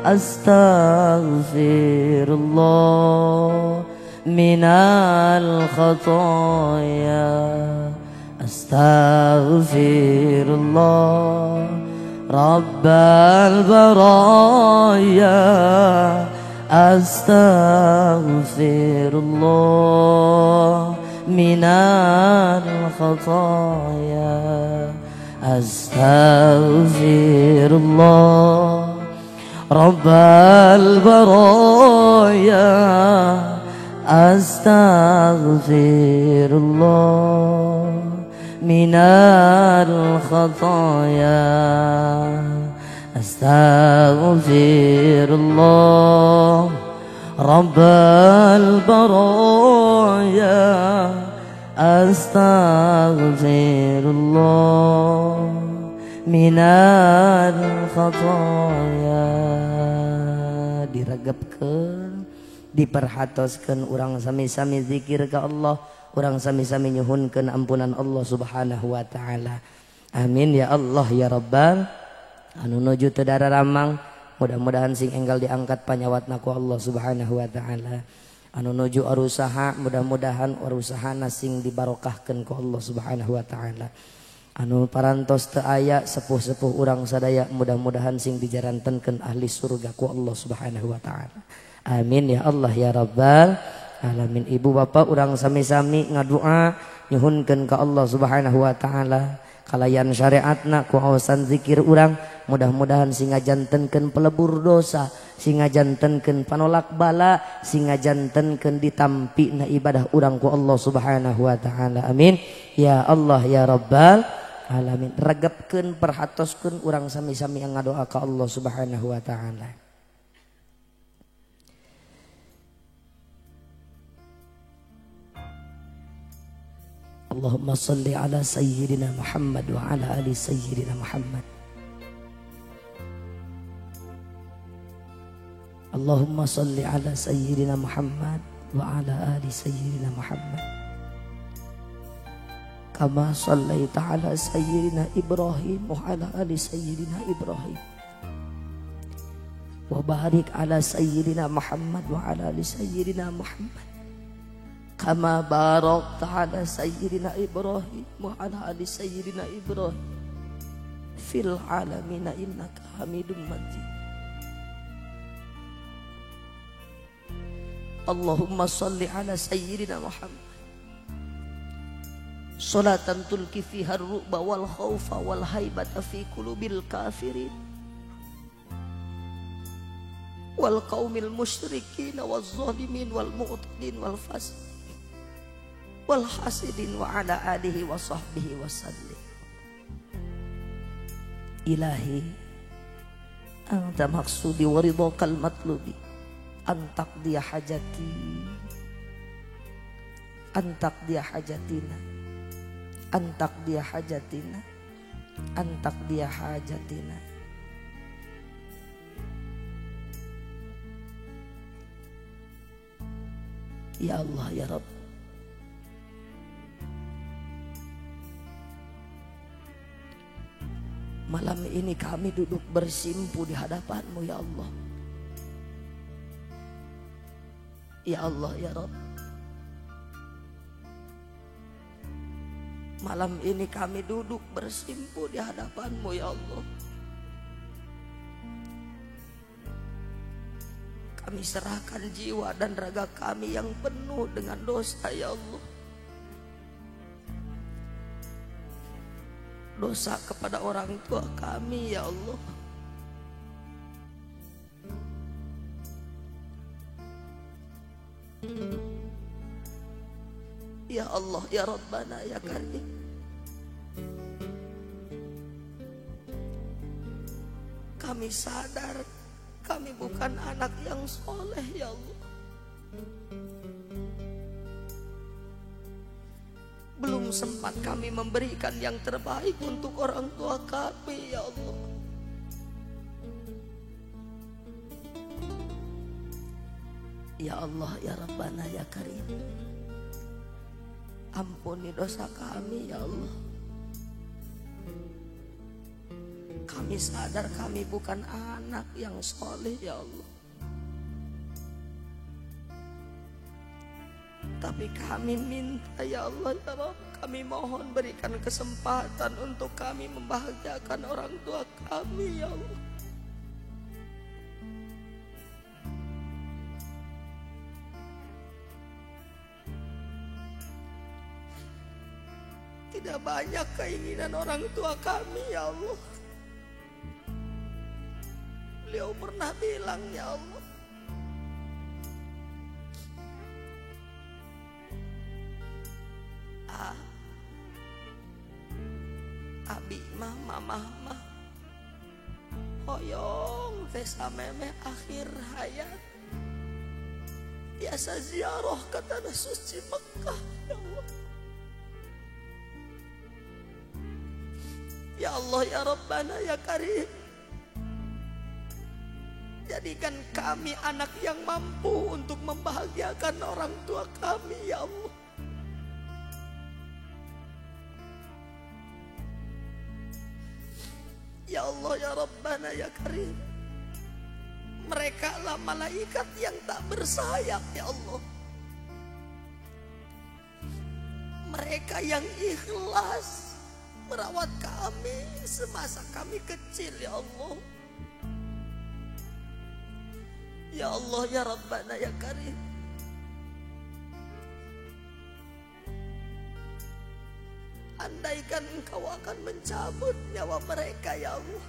astaghfirullah minal khataya, astaghfirullah rabbal baraya, astaghfirullah minal khataya, astaghfirullah rabbal baraya, astaghfirullah minal khataya, astaghfirullah rabbal baraya, astaghfirullah minal khataya. Diregepkeun, diperhatoskeun urang sami-sami zikir ka Allah, urang sami-sami nyuhunkeun ampunan Allah Subhanahu wa taala. Amin ya Allah ya Rabbal. Anu nuju teu dararamang, mudah-mudahan sing enggal diangkat panyawatna ku Allah Subhanahu wa taala. Anu nuju arusaha, mudah-mudahan arusahana sing dibarokahkeun ku Allah Subhanahu wa taala. Anu parantos teu aya sepuh-sepuh urang sadaya, mudah-mudahan sing dijarantenkeun ahli surga ku Allah Subhanahu wa taala. Amin ya Allah ya Rabbal alamin. Ibu bapak urang sami-sami ngadua nyuhunkeun ka Allah Subhanahu wa taala kalayan syariatna ku awasan zikir urang, mudah-mudahan sing ngajantenkeun pelebur dosa, sing ngajantenkeun panolak bala, sing ngajantenkeun ditampina ibadah urang ku Allah Subhanahu wa taala. Amin ya Allah ya Rabbal alamin. Regepkeun, perhatoskeun urang sami-sami ngadoa ka Allah Subhanahu wa taala. Allahumma salli ala sayyidina Muhammad wa ala ali sayyidina Muhammad. Allahumma salli ala sayyidina Muhammad wa ala ali sayyidina Muhammad. Kama sallaita ala sayyidina Ibrahim wa ala ali sayyidina Ibrahim. Wa barik ala sayyidina Muhammad wa ala ali sayyidina Muhammad. Kama barakta ala sayyidina Ibrahim wa ala ali sayyidina Ibrahim fil alamina innaka Hamidum Majid. Allahumma salli ala sayyidina Muhammad. Salatan tulki fiha ar-ru'ba wal khawfa wal haibata fi qulubil kafirin wal qaumil musyrikin wal zalimin wal mu'tadin wal fasiqin wal hasidin wa ala alihi wa sahbihi wa sallim. Ilahi anta maqsudi wa ridhakal matlubi antaqdiya hajati, antaqdiya hajatina, antaqdiya hajatina, antaqdiya hajatina. Ya Allah ya Rabb, malam ini kami duduk bersimpu di hadapan-Mu ya Allah. Ya Allah ya Rabb, malam ini kami duduk bersimpu di hadapan-Mu ya Allah. Kami serahkan jiwa dan raga kami yang penuh dengan dosa ya Allah. Dosa kepada orang tua kami ya Allah. Ya Allah ya Rabbana ya Karim. Kami sadar kami bukan anak yang soleh ya Allah. Belum sempat kami memberikan yang terbaik untuk orang tua kami ya Allah. Ya Allah ya Rabbana ya Karim, ampuni dosa kami ya Allah. Kami sadar kami bukan anak yang soleh ya Allah. Tapi kami minta ya Allah ya Rabb, kami mohon berikan kesempatan untuk kami membahagiakan orang tua kami ya Allah. Tidak banyak keinginan orang tua kami ya Allah. Beliau pernah bilang ya Allah, abi mah mamah mah hoyong teh samemeh akhir hayat biasa ziarah ke tanah suci Mekah ya Allah. Ya Allah ya Rabbana ya Karim, jadikan kami anak yang mampu untuk membahagiakan orang tua kami ya Allah. Ya Allah ya Rabbana ya Karim, mereka lah malaikat yang tak bersayap ya Allah. Mereka yang ikhlas merawat kami semasa kami kecil ya Allah. Ya Allah ya Rabbana ya Karim, andaikan Engkau akan mencabut nyawa mereka ya Allah,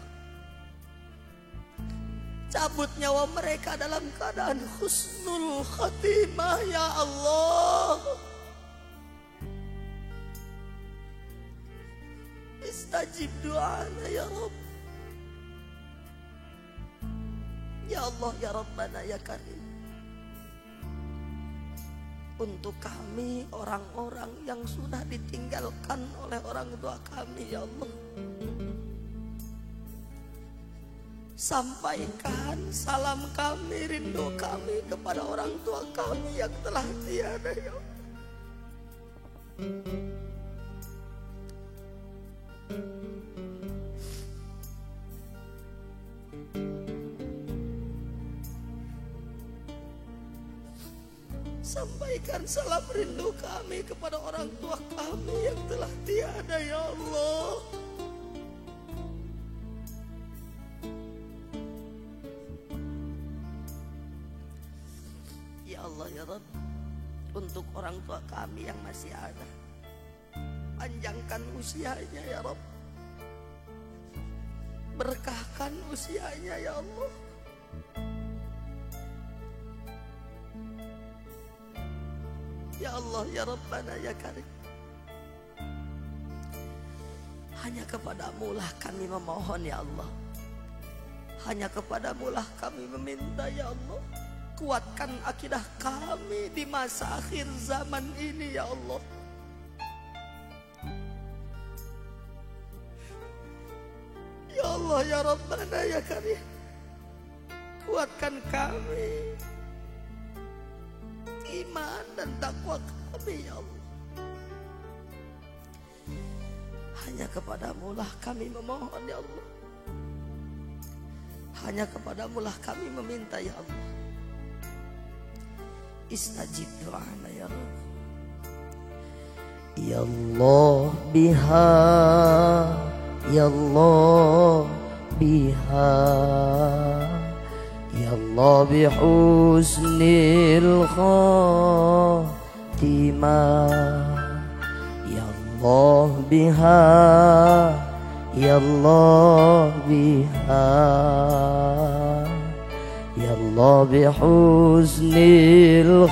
cabut nyawa mereka dalam keadaan husnul khatimah ya Allah. Istajib doana ya Rabb. Ya Allah ya Rabbana ya Karim, untuk kami orang-orang yang sudah ditinggalkan oleh orang tua kami ya Allah, sampaikan salam kami, rindu kami kepada orang tua kami yang telah tiada ya Allah. Sampaikan salam rindu kami kepada orang tua kami yang telah tiada ya Allah. Ya Allah. Allah ya Rabb, untuk orang tua kami yang masih ada, panjangkan usianya ya Rabb, berkahkan usianya ya Allah. Ya Allah ya Rabbana ya Karim, hanya kepadamu lah kami memohon ya Allah, hanya kepadamu lah kami meminta ya Allah. Kuatkan akidah kami di masa akhir zaman ini ya Allah. Ya Allah ya Rabbana ya Karim, kuatkan kami iman dan takwa kami ya Allah. Hanya kepadamu lah kami memohon ya Allah, hanya kepadamu lah kami meminta ya Allah. Istajib doana ya Rabb. Ya Allah biha, ya Allah biha, ya Allah bihusnil khatimah, ya Allah biha, ya Allah biha, ya Allah bihusnil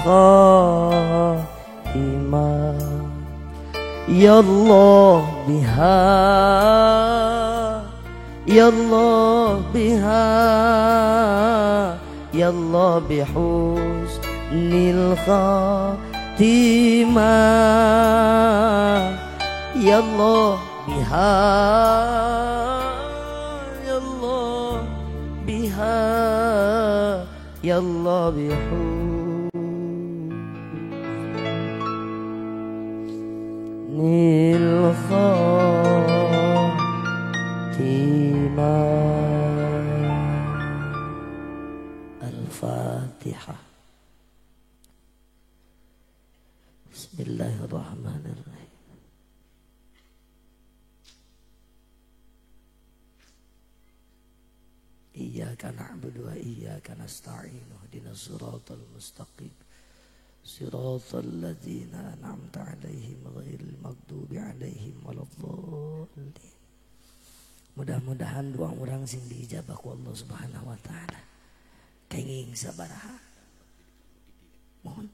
khatimah, ya Allah biha, ya Allah biha, ya Allah bihusnil khatimah, ya Allah biha, ya Allah biha, ya Allah bihusnil khatimah. Al-Fatihah. Bismillahirrahmanirrahim. Iyyaka na'budu wa iyyaka nasta'in, ihdinas siratal mustaqim, siratal ladzina an'amta 'alaihim ghairil maghdubi 'alaihim waladdallin. Mudah-mudahan doa orang sing diijabah ku Allah Subhanahu wa taala. Kenging sabaraha. Mohon.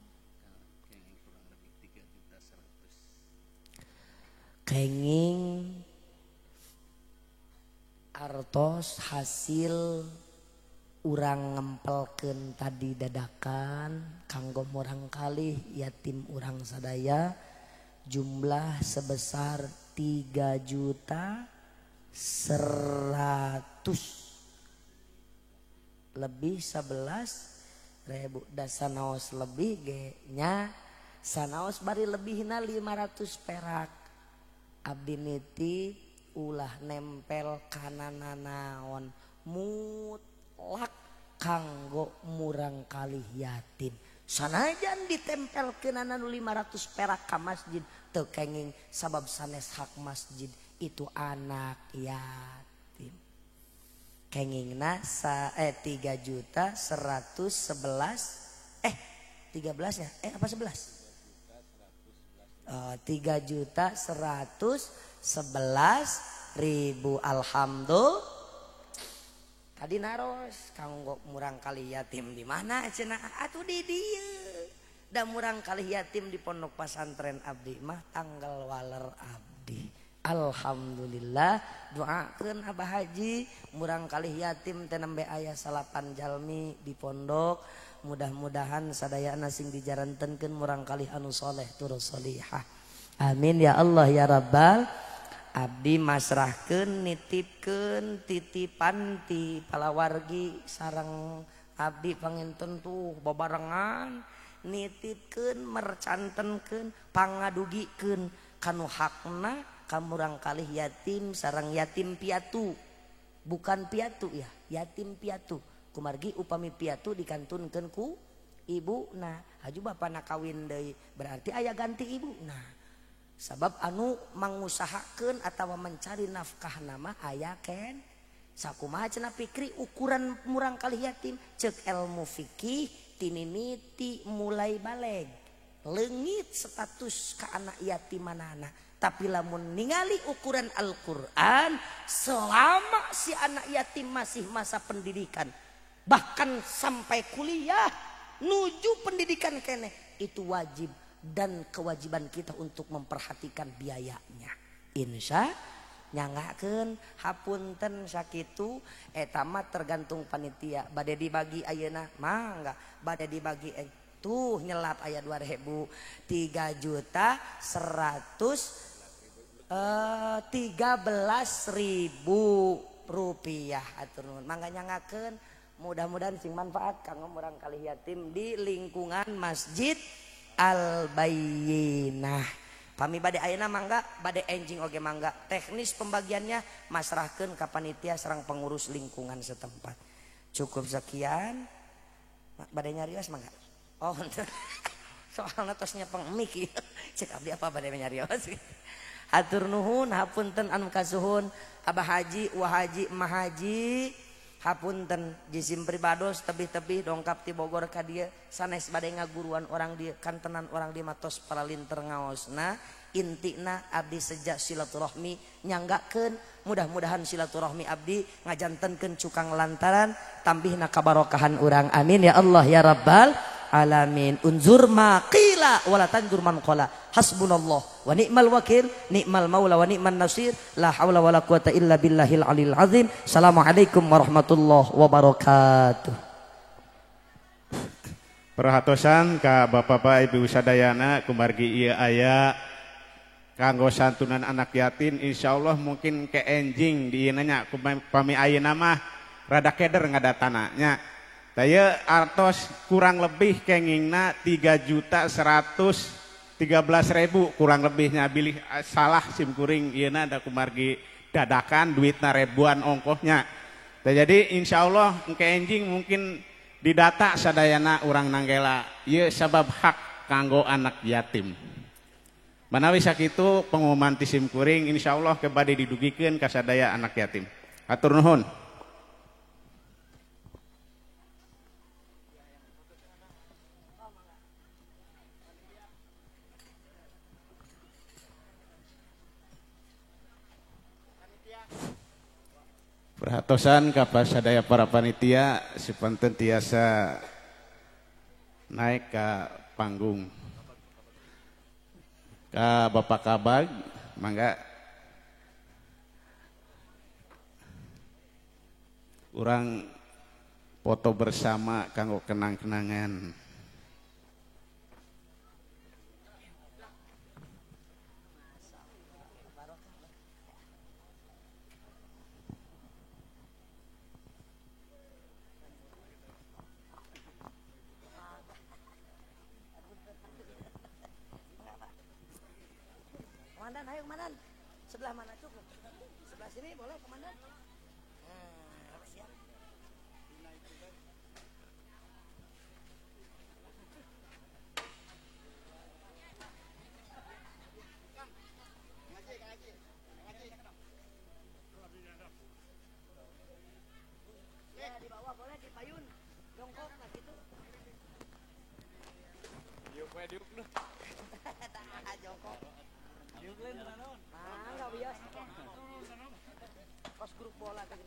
Kenging artos hasil urang ngempelkeun tadi dadakan kanggo murang kalih yatim urang sadaya jumlah sebesar 3.100.000 lebih 11.000 da sanaos lebih ge nya sanaos bari lebihna 500 perak. Abdi niti ulah nempel kana nanaon mutlak kanggo murang kalih yatim. Sanajan ditempel kenana nu 500 perak ka masjid teu kenging sabab sanes hak masjid itu anak yatim. Kengingna 3.111.000 13 ya? Apa 11? 3.111.000. Alhamdulillah. Tadi naros kanggo murang kali yatim di mana cenah atuh di dieu. Da murang kali yatim di pondok pesantren abdi mah tanggal waler abdi. Alhamdulillah doakeun Abah Haji murang kali yatim teh nembe aya 8 jalmi di pondok. Mudah-mudahan sadayana sing dijarantenkeun murang kali anu soleh turus solihah. Amin ya Allah ya Rabbal. Abdi masrahkeun nitipkeun titipan ti palawargi sareng abdi panginten tuh babarengan nitipkeun mercantenkeun pangadugikeun kanu hakna ka murang kalih yatim sareng yatim piatu. Bukan piatu ya, yatim piatu. Kumargi upami piatu dikantunkeun ku ibuna, haju bapana kawin deui berarti aya ganti ibuna. Sabab anu mangusahakeun atawa mencari nafkah nama aya ken Sakumaha cenah Fikri ukuran murang kali yatim cek ilmu fikih tinimiti mulai baleg leungit status ka anak yatimanana. Tapi lamun ningali ukuran Al-Qur'an selama si anak yatim masih masa pendidikan bahkan sampai kuliah nuju pendidikan keneh itu wajib dan kewajiban kita untuk memperhatikan biayanya. Insya nyangakeun hapunten sakitu eta mah tergantung panitia bade dibagi ayeuna mangga bade dibagi tuh nyelap aya 2000 3.113.000 rupiah atur nuhun mangga nyangakeun mudah-mudahan sing manfaat kanggo murang kalih yatim di lingkungan Masjid Al Bayyinah. Pami bade ayeuna mangga bade enjing oge mangga teknis pembagiannya masrahkeun ka panitia sareng pengurus lingkungan setempat. Cukup sekian. Bade nyarios mangga. Oh, soalna tos nyepeng mik. Cek abdi apa bade nyarios. Hatur nuhun hapunten anu kasuhun Abah Haji, Wa Haji, Ma Haji. Hapunten jisim pribados tebih-tebih dongkap ti Bogor ka dieu sanes bade ngaguruan orang dieu kantenan orang dieu matos paralinter ngaosna intina abdi sejak silaturahmi nyanggakeun mudah-mudahan silaturahmi abdi ngajantenkeun cukang lantaran tambihna kabarokahan urang amin ya Allah ya rabbal alamin. Unzur ma qila wala tanzur man qala hasbunallah wa ni'mal wakil ni'mal maula wa ni'man nasir la haula wala quwata illa billahil alil azim. Assalamualaikum warahmatullahi wabarakatuh. Perhatosan ka bapak-bapak ibu sadayana kumargi ieu aya kanggo santunan anak yatim insyaallah mungkin ke enjing di ieu nya pami ayeuna mah rada keder ngadatana nya. Daya artos kurang lebih kengingna 3.113.000 kurang lebihnya bilih salah simkuring ieuna da kumargi dadakan duitna ribuan ongkohnya. Jadi insya Allah engke enjing mungkin didata sadayana urang nanggela ieu sabab hak kanggo anak yatim. Manawi sakitu pengumuman ti simkuring insya Allah kebade didugikeun ka sadaya anak yatim. Hatur nuhun. Perhatosan kapada sadaya para panitia sipanten tiasa naik ke panggung. Ka Bapak Kabag mangga urang foto bersama kanggo kenang-kenangan. Komandan, ayo komandan. Sebelah mana cukup? Sebelah sini boleh komandan? Nah, siap. Ya, di bawah boleh, di payun. Jongkok lah gitu. Diuk we diuk lu. Tah jongkok. Mangga bios. Kos grup bola tadi.